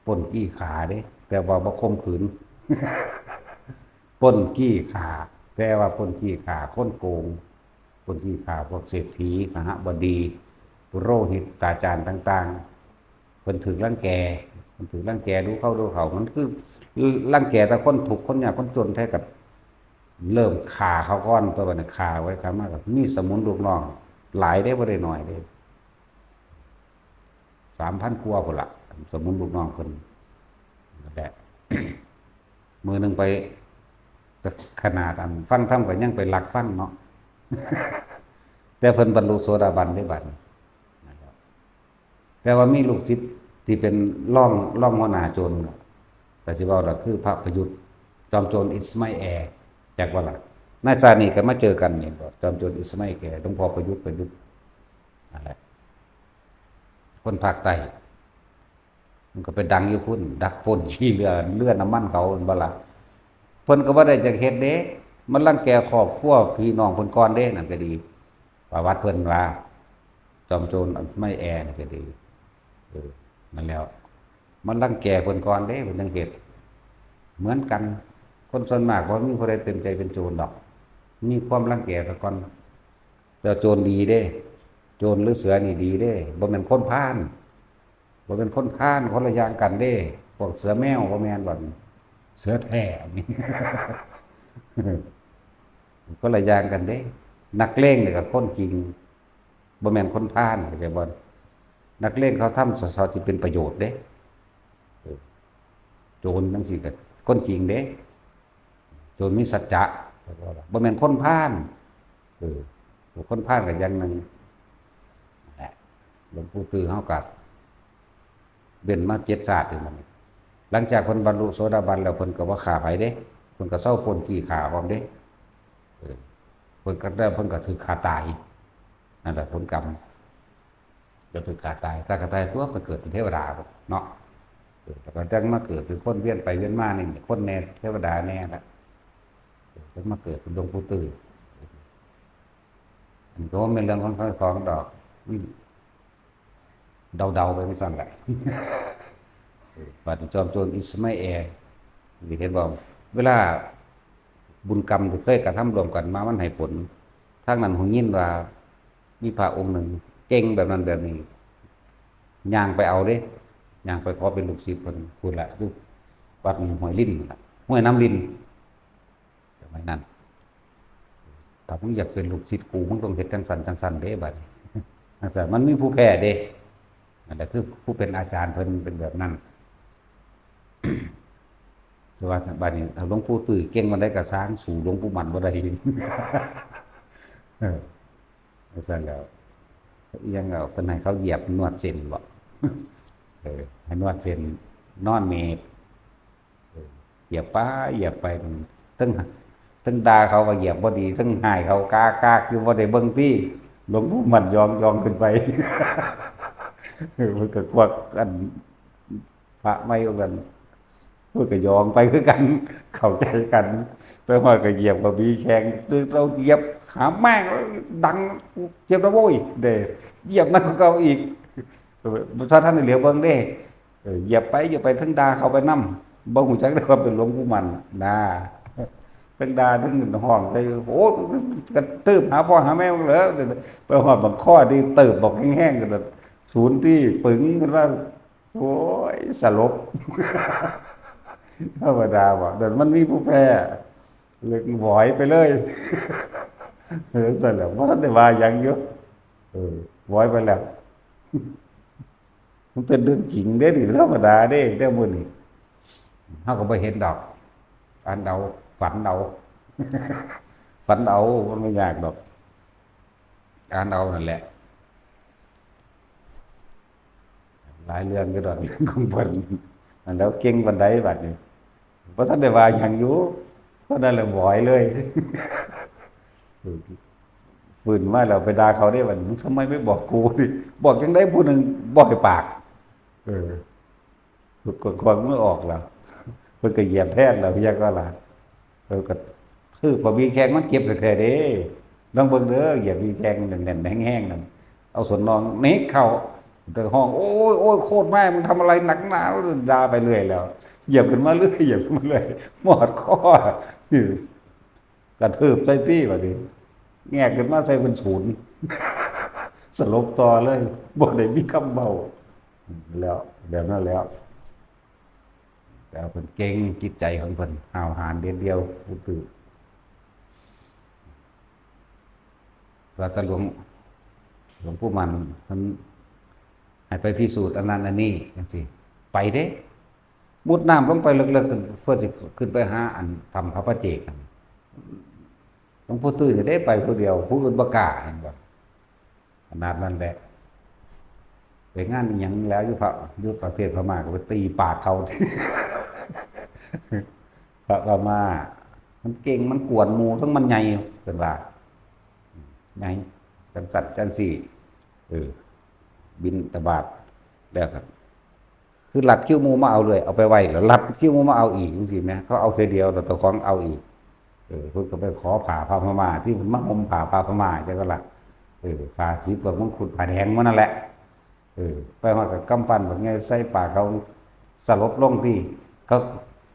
ປຸ້ນກີ້ຂ້າເດ້ ແຕ່ວ່າບໍ່ຂົ່ມຂືນ. ປຸ້ນກີ້ຂ້າ ແຕ່ວ່າປຸ້ນກີ້ຂ້າຄົນໂກງ ປຸ້ນກີ້ຂ້າພວກເສດຖີ ຄະຫະບໍດີ ປຸໂຣຫິດ ຕາຈານຕ່າງໆ ເພິ່ນຖືກລັງແກ ເພິ່ນຖືກລັງແກດູເຂົ້າດູເຂົ້າ ມັນຄືລັງແກແຕ່ຄົນທຸກຄົນຍາກຄົນຈົນແທ້ ກໍເລີ່ມຂ້າເຂົາກ່ອນ. ຕົວະບັດນີ້ຂ້າໄວ້ຂ້າມາ ກໍມີສະໝຸນລູກນ້ອງຫຼາຍເດ້ ບໍ່ໄດ້ໜ້ອຍເດ້. ສາມພັນກວ່າພຸ້ນລະ ສະໝຸນລູກນ້ອງເພິ່ນ. ນັ້ນແຫຼະ ມື້ໜຶ່ງໄປ ຂະໜາດອັນຟັງທຳກໍຍັງໄປລັກຟັງເນາະ. ແຕ່ເພິ່ນບັນລຸໂສດາບັນເດ້ບັດນີ້. ແຕ່ວ່າມີລູກສິດທີ່ເປັນຮອງ ຮອງຫົວໜ້າໂຈນ ກໍຊິເວົ້າລະ ຄືພະປະຍຸດ ຈອມໂຈນອິດສະໄມແອ ຈັກບໍ່ລະ? ໃນຊາດນີ້ກໍມາເຈີກັນນີ້ ຈອມໂຈນອິດສະໄມແອ ຫຼວງພໍ່ປະຍຸດ ປະຍຸດ ນັ້ນແຫຼະ ຄົນພາກໃຕ້ ມັນກໍໄປດັງຢູ່ພຸ້ນ ດັກປຸ້ນຂີ້ເຫຼືອ ເຫຼືອນ້ຳມັນເຂົາ ແມ່ນບໍ່ລະ? ເພິ່ນກໍບໍ່ໄດ້ຢາກເຮັດເດ້ ມັນລັງແກຄອບຄົວພີ່ນ້ອງເພິ່ນກ່ອນເດ້ ນັ້ນກໍດີ. ປະຫວັດເພິ່ນວ່າ ຈອມໂຈນໄມ້ແອນີ້ກໍດີ ເອີ ນັ້ນແຫຼ້ວ ມັນລັງແກເພິ່ນກ່ອນເດ້ ເພິ່ນຈັ່ງເຮັດ. ເໝືອນກັນ ຄົນສ່ວນມາກບໍ່ມີຜູ້ໃດເຕັມໃຈເປັນໂຈນດອກ ມີຄວາມລັງແກສາກ່ອນ. ແຕ່ໂຈນດີເດ້ ໂຈນຫຼືເສືອນີ້ດີເດ້ ບໍ່ແມ່ນຄົນພານ ບໍ່ແມ່ນຄົນພານ ຄົນລະຢ່າງກັນເດ້. ພວກເສືອແມວບໍ່ແມ່ນ ບັດນີ້ເສືອແທ້ອັນນີ້ ຄົນລະຢ່າງກັນເດ້. ນັກເລງນີ້ກໍຄົນຈິງ ບໍ່ແມ່ນຄົນພານ ເຂົ້າໃຈບໍ່? ນັກເລງເຂົາທຳສະເພາະຊິເປັນປະໂຫຍດເດ້. ໂຈນຈັ່ງຊີ້ກໍຄົນຈິງເດ້ ໂຈນມີສັດຈະ ບໍ່ແມ່ນຄົນພານ. ເອີ ຄົນພານກໍຢ່າງໜຶ່ງແຫຼະ. ຫຼວງປູ່ຕື້ເຮົາກໍເວັ້ນມາເຈັດຊາດເດ້ບັດນີ້. ຫຼັງຈາກເພິ່ນບັນລຸໂສດາບັນແລ້ວ ເພິ່ນກໍບໍ່ຂ້າໃຜເດ້ ເພິ່ນກໍເຊົາປຸ້ນກີ້ຂ້າພ້ອມເດ້. ເອີ ເພິ່ນກໍ ແຕ່ເພິ່ນກໍຖືກຂ້າຕາຍ ນັ້ນແຫຼະຜົນກຳ. ກໍຖືກຂ້າຕາຍ ຖ້າຂ້າຕາຍຕົວະໄປເກີດເປັນເທວະດາເນາະ. ເອີ ແລ້ວກໍຈັ່ງມາເກີດເປັນຄົນ ວຽນໄປວຽນມານີ້ ຄົນແດ່ເທວະດາແດ່ລະ ເອີ ຈັ່ງມາເກີດເປັນຫຼວງປູ່ຕື້. ອັນນີ້ກໍບໍ່ແມ່ນເລື່ອງຂອງເຂົາຂອງດອກ ອືມ ເດົາໆໄປຈັ່ງຊັ້ນແຫຼະ. ເອີ ບາດນີ້ຈອມໂຈນອິດສະໄມແອ ເຫັນບໍ່ ເວລາບຸນກຳທີ່ເຄີຍກະທຳຮ່ວມກັນມາມັນໃຫ້ຜົນ. ທາງນັ້ນຮູ້ຍິນວ່າ ມີພະອົງໜຶ່ງເກັ່ງແບບນັ້ນແບບນີ້ ຍ່າງໄປເອົາເດ້ ຍ່າງໄປຂໍເປັນລູກສິດເພິ່ນ ພຸ້ນລະ ຢູ່ວັດຫ້ວຍລິນພຸ້ນລະ ຫ້ວຍນ້ຳລິນ ສະໄໝນັ້ນ. ຖ້າມຶງຢາກເປັນລູກສິດກູ ມຶງຕ້ອງເຮັດຈັ່ງຊັ້ນຈັ່ງຊັ້ນເດ້ ບາດນີ້ ຈັ່ງຊັ້ນ ມັນມີຜູ້ແພ້ເດ້. ນັ້ນແຫຼະ ຄືຜູ້ເປັນອາຈານເພິ່ນເປັນແບບນັ້ນ. ແຕ່ວ່າບາດນີ້ ຖ້າຫຼວງປູ່ຕຸ້ຍເກັ່ງປານໃດກໍຊ່າງ ສູ້ຫຼວງປູ່ໝັ້ນບໍ່ໄດ້. ເອີ ຈັ່ງຊັ້ນແລ້ວ ອີ່ຫຍັງເອົາ ເພິ່ນໃຫ້ເຂົາຢຽບນວດເສັ້ນບໍ? ເອີ ໃຫ້ນວດເສັ້ນ ນອນເມດ ເອີ ຢຽບໄປ ຢຽບໄປ ເຖິງ ເຖິງດ່າເຂົາວ່າຢຽບບໍ່ດີ ເຖິງຮ້າຍເຂົາກາກໆ ຢູ່ ບໍ່ໄດ້ເບິ່ງຕິ ຫຼວງປູ່ໝັ້ນຢອງໆ ຂຶ້ນໄປ ເອີ ເພິ່ນກໍກວັກອັນ ພະໃໝ່ອອກນັ້ນ ເພິ່ນກໍຢອງໄປຄືກັນ ເຂົ້າໃຈກັນ ໄປຮອດກໍຢຽບກໍມີແຂງ ຕື່ນເອົາຢຽບຫາແມ່ງ ດັງ ຢຽບແລ້ວໂວ້ຍ ເດ້ ຢຽບໜັກກວ່າເກົ່າອີກ ບໍ່ທັນໄດ້ຫຼຽວເບິ່ງເດ້ ເອີ ຢຽບໄປ ຢຽບໄປ ເຖິງດ່າເຂົາໄປນຳ ບໍ່ຮູ້ຈັກເດ້ວ່າເປັນຫຼວງປູ່ໝັ້ນນາ ເຖິງດ່າເຖິງຮ້ອງໃສ່ ໂອ້ຍ ກະຕືບຫາພໍ່ຫາແມ່ເລີຍ ໄປຮອດບັກຄໍທີ່ຕື່ບບັກແຮງໆ ກະສູນທີ່ປຶງຂຶ້ນມາ ໂອ້ຍ ສະຫຼົບ ທຳມະດາບໍ່ ນັ້ນມັນມີຜູ້ແພ້ ເລີກຫວອຍໄປເລີຍ ເອີ ຊັ້ນແຫຼະ ບໍ່ທັນໄດ້ວ່າຫຍັງຢູ່ ເອີ ຫວອຍໄປແລ້ວ ມັນເປັນເລື່ອງຈິງເດ້ນີ້ ທຳມະດາເດ້ ແນວໝູ່ນີ້ ເຮົາກໍບໍ່ເຫັນດອກ ອ່ານເອົາ ຝັນເອົາ ຝັນເອົາ ມັນບໍ່ຍາກດອກ ອ່ານເອົານັ້ນແຫຼະ ຫຼາຍເລື່ອງຢູ່ດອກ ເລື່ອງຂອງເພິ່ນ ອັນແລ້ວເກັ່ງປານໃດບາດນີ້ ບໍ່ທັນໄດ້ວ່າຫຍັງຢູ່ ເທົ່ານັ້ນແຫຼະຫວອຍເລີຍ ຟື້ນມາແລ້ວໄປດ່າເຂົາເດ້ ບາດນີ້ "ມຶງທຳໄມໄປບອກກູ?" ນີ້ ບອກຈັ່ງໃດຜູ້ໜຶ່ງບໍ່ໃຫ້ປາກ ເອີ ກວດຂອງມືອອກແລ້ວ ເພິ່ນກໍຢຽບແທນແລ້ວ ເພິ່ນກໍລະ ເອີ ກໍຖືກພະບີແຂງມັນເຈັບແທ້ໆເດ້ ລອງເບິ່ງເດີ ຢຽບບີແຂງແໜ້ນໆ ແຮງໆ ນັ້ນ ເອົາສົ້ນໜ່ອງເໜັກເຂົ້າ ແຕ່ຮ້ອງ "ໂອ້ຍ ໂອ້ຍ ໂຄດແມ່ ມຶງທຳອະໄລໜັກໜາ" ດ່າໄປເລື້ອຍແລ້ວ ຢຽບຂຶ້ນມາເລື້ອຍ ຢຽບຂຶ້ນມາເລື້ອຍ ມອດຄໍ ກະຖືບໃສ່ຕິບາດນີ້ ແງກຂຶ້ນມາໃສ່ເພິ່ນສູນ ສະຫຼົບຕໍ່ເລີຍ ບໍ່ໄດ້ມີຄຳເວົ້າ ແລ້ວ ແບບນັ້ນແລ້ວ ແຕ່ວ່າເພິ່ນເກັ່ງ ຈິດໃຈຂອງເພິ່ນຫ້າວຫານເດັດດ່ຽວ ອຸດຕື້ ວ່າແຕ່ຫຼວງ ຫຼວງປູ່ໝັ້ນເພິ່ນໃຫ້ໄປພິສູດອັນນັ້ນອັນນີ້ ຈັ່ງຊີ້ ໄປເດ້ ມຸດນ້ຳລົງໄປເລິກໆ ເພື່ອຊິຂຶ້ນໄປຫາອັນຖ້ຳພະປະເຈກຫັ້ນ ຫຼວງປູ່ຕື້ນນີ້ເດ້ໄປຜູ້ດຽວ ຜູ້ອື່ນບໍ່ກ້າ ເຫັນບໍ່? ຂະໜາດນັ້ນແຫຼະ ໄປງານອີ່ຫຍັງແລ້ວ ຢູ່ພະ ຢູ່ປະເທດພະມ້າ ກໍໄປຕີປາກເຂົາ ພະພະມ້າ ມັນເກັ່ງ ມັນກວນໝູ່ ທັງມັນໃຫຍ່ ເພິ່ນວ່າ ໃຫຍ່ ຈັ່ງຊັ້ນຈັ່ງຊີ້ ເອີ ບິນທະບາດແລ້ວກໍ ຄືລັດຄິວໝູ່ມາເອົາເລື້ອຍ ເອົາໄປໄວ້ ແລ້ວລັດຄິວໝູ່ມາເອົາອີກ ຈັ່ງຊີ້ແໝ ເຂົາເອົາເທື່ອດຽວ ແລ້ວເຈົ້າຂອງເອົາອີກ ເອີ ເພິ່ນກໍໄປຂໍຜ້າພະພະມ້າ ທີ່ເພິ່ນມາຫົ່ມຜ້າພະພະມ້າ ຈັ່ງນັ້ນລະ ເອີ ຜ້າສິບ ຜ້າມົງຄຸດ ຜ້າແດງໝົດນັ້ນແຫຼະ ເອີ ໄປຮອດກໍກຳປັ້ນບັກໃຫຍ່ໃສ່ປາກເຂົາ ສະຫຼົບລົງຕິ ເຂົາ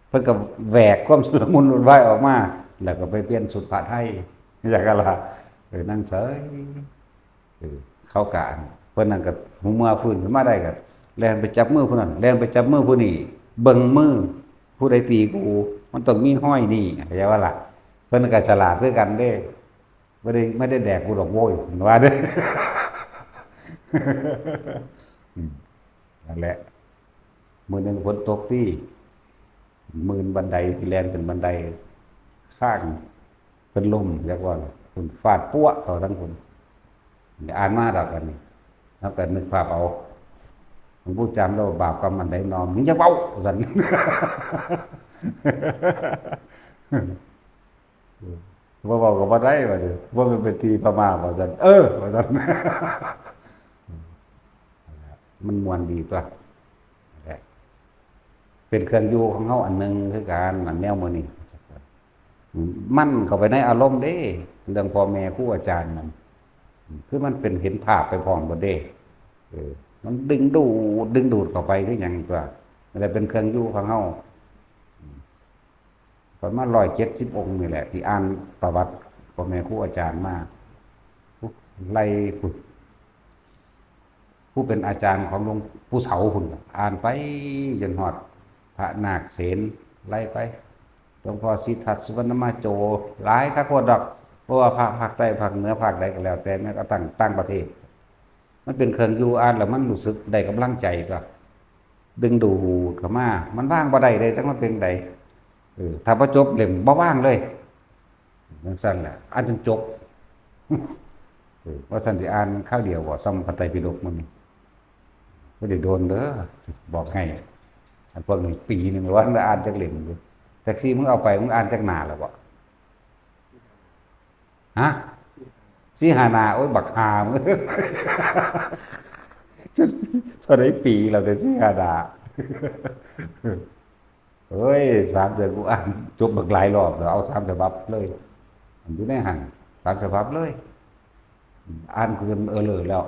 ເພິ່ນກໍແຫວກຄວາມຊຸນລະມຸນວຸ່ນວາຍອອກມາ ແລ້ວກໍໄປປ່ຽນຊຸດຜ້າໄທ ຈັ່ງນັ້ນລະ ເອີ ນັ່ງເສີຍ ເອີ ເຂົາກະ ເພິ່ນນັ້ນກະ ເມື່ອຟື້ນຂຶ້ນມາໄດ້ກະ ແລ່ນໄປຈັບມືຜູ້ນັ້ນ ແລ່ນໄປຈັບມືຜູ້ນີ້ ເບິ່ງມືຜູ້ໃດຕີກູ ມັນຕ້ອງມີຮອຍນີ້ ເຂົ້າໃຈບໍ່ລະ? ເພິ່ນກະສະຫຼາດຄືກັນເດ້ ບໍ່ໄດ້ ບໍ່ໄດ້ແດກກູດອກໂວ້ຍ ເພິ່ນວ່າເດ້ ອືມ ນັ້ນແຫຼະ ມື້ໜຶ່ງຝົນຕົກຕິ ມື່ນບັນໄດ ຊິແລ່ນຂຶ້ນບັນໄດ ຂ້າງເພິ່ນລົ້ມ ຈັກວ່າພຸ້ນ ຟາດປົວະເຂົ້າທາງພຸ້ນ ອ່ານມາດອກອັນນີ້ ເຮົາກໍນຶກພາບເອົາ ຫຼວງປູ່ຈາມລາວວ່າ ບາບກຳອັນໃດນໍ ມຶງຢ່າເວົ້າ ວ່າຊັ້ນ ບໍ່ເວົ້າກໍບໍ່ໄດ້ ວ່າເດີ ບໍ່ແມ່ນເປັນທີ່ພະມ້າ ວ່າຊັ້ນ ເອີ ວ່າຊັ້ນ ມັນມ່ວນດີຕົວະ ເປັນເຄື່ອງຢູ່ຂອງເຮົາອັນໜຶ່ງຄືກັນ ອັນແນວມື້ນີ້ ມັນເຂົ້າໄປໃນອາລົມເດ້ ເລື່ອງພໍ່ແມ່ຄູອາຈານນັ້ນ ຄືມັນເປັນເຫັນພາບໄປພ້ອມເບິດເດ້ ເອີ ມັນດຶງດູດ ດຶງດູດເຂົ້າໄປຄືຫຍັງຕົວະ ແລະເປັນເຄື່ອງຢູ່ຂອງເຮົາ ປະມານຮ້ອຍເຈັດສິບອົງນີ້ແຫຼະ ທີ່ອ່ານປະຫວັດພໍ່ແມ່ຄູອາຈານມາ ໄລ່ພຸ້ນ ຜູ້ເປັນອາຈານຂອງຫຼວງປູ່ເສົາພຸ້ນ ອ່ານໄປຈົນຮອດພະນາກເສນ ໄລ່ໄປ ຫຼວງພໍ່ສີທັດ ສຸວັນນະມະໂຈ ຫຼາຍຄັກໂພດດອກ ບໍ່ວ່າພະພາກໃຕ້ ພາກເໜືອ ພາກໃດກໍແລ້ວແຕ່ ແມ້ກະທັ້ງຕ່າງປະເທດ ມັນເປັນເຄື່ອງຢູ່ ອ່ານແລ້ວມັນຮູ້ສຶກໄດ້ກຳລັງໃຈຕົວະ ດຶງດູດເຂົ້າມາ ມັນວາງບໍ່ໄດ້ເດ້ ຈັກມັນເປັນໃດ ເອີ ຖ້າບໍ່ຈົບເຫຼັ້ມ ບໍ່ວາງເລີຍ ຈັ່ງຊັ້ນແຫຼະ ອ່ານຈົນຈົບ ເອີ ວ່າຊັ້ນຊິອ່ານຄາວດຽວບໍ່ ສ່ຳພະໄຕປິດົກມັນນີ້ ບໍ່ໄດ້ໂດນເດີ ບອກໃຫ້ ອັນພວກນີ້ປີໜຶ່ງລະວັນລະອ່ານຈັກເຫຼັ້ມຢູ່ ແທັກຊີ ມຶງເອົາໄປ ມຶງອ່ານຈັກໜ້າລະບໍ່? ຮະ? ສີ່ຫ້າໜ້າ ໂອ້ຍ ບັກຫ່າມຶງ ເທົ່າໃດປີແລ້ວ ແຕ່ສີ່ຫ້າໜ້າ ໂອ້ຍ ສາມເດືອນ ກູອ່ານຈົບບັກຫຼາຍລອບແລ້ວ ເອົາສາມສະບັບເລີຍ ຢູ່ໃນຫັ້ນ ສາມສະບັບເລີຍ ອ່ານຈົນເອີເລີແລ້ວ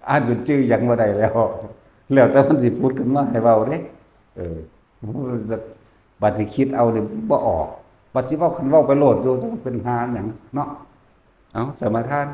ອ່ານຈົນຈື່ຫຍັງບໍ່ໄດ້ແລ້ວ ແລ້ວແຕ່ມັນຊິຜຸດຂຶ້ນມາໃຫ້ເວົ້າເດ້ ເອີ ບັດຊິຄິດເອົານີ້ບໍ່ອອກ ບັດຊິເວົ້າ ຄັນເວົ້າໄປໂລດຢູ່ ຈັກເປັນຫາຫຍັງເນາະ ເອົາ ສະມາທານ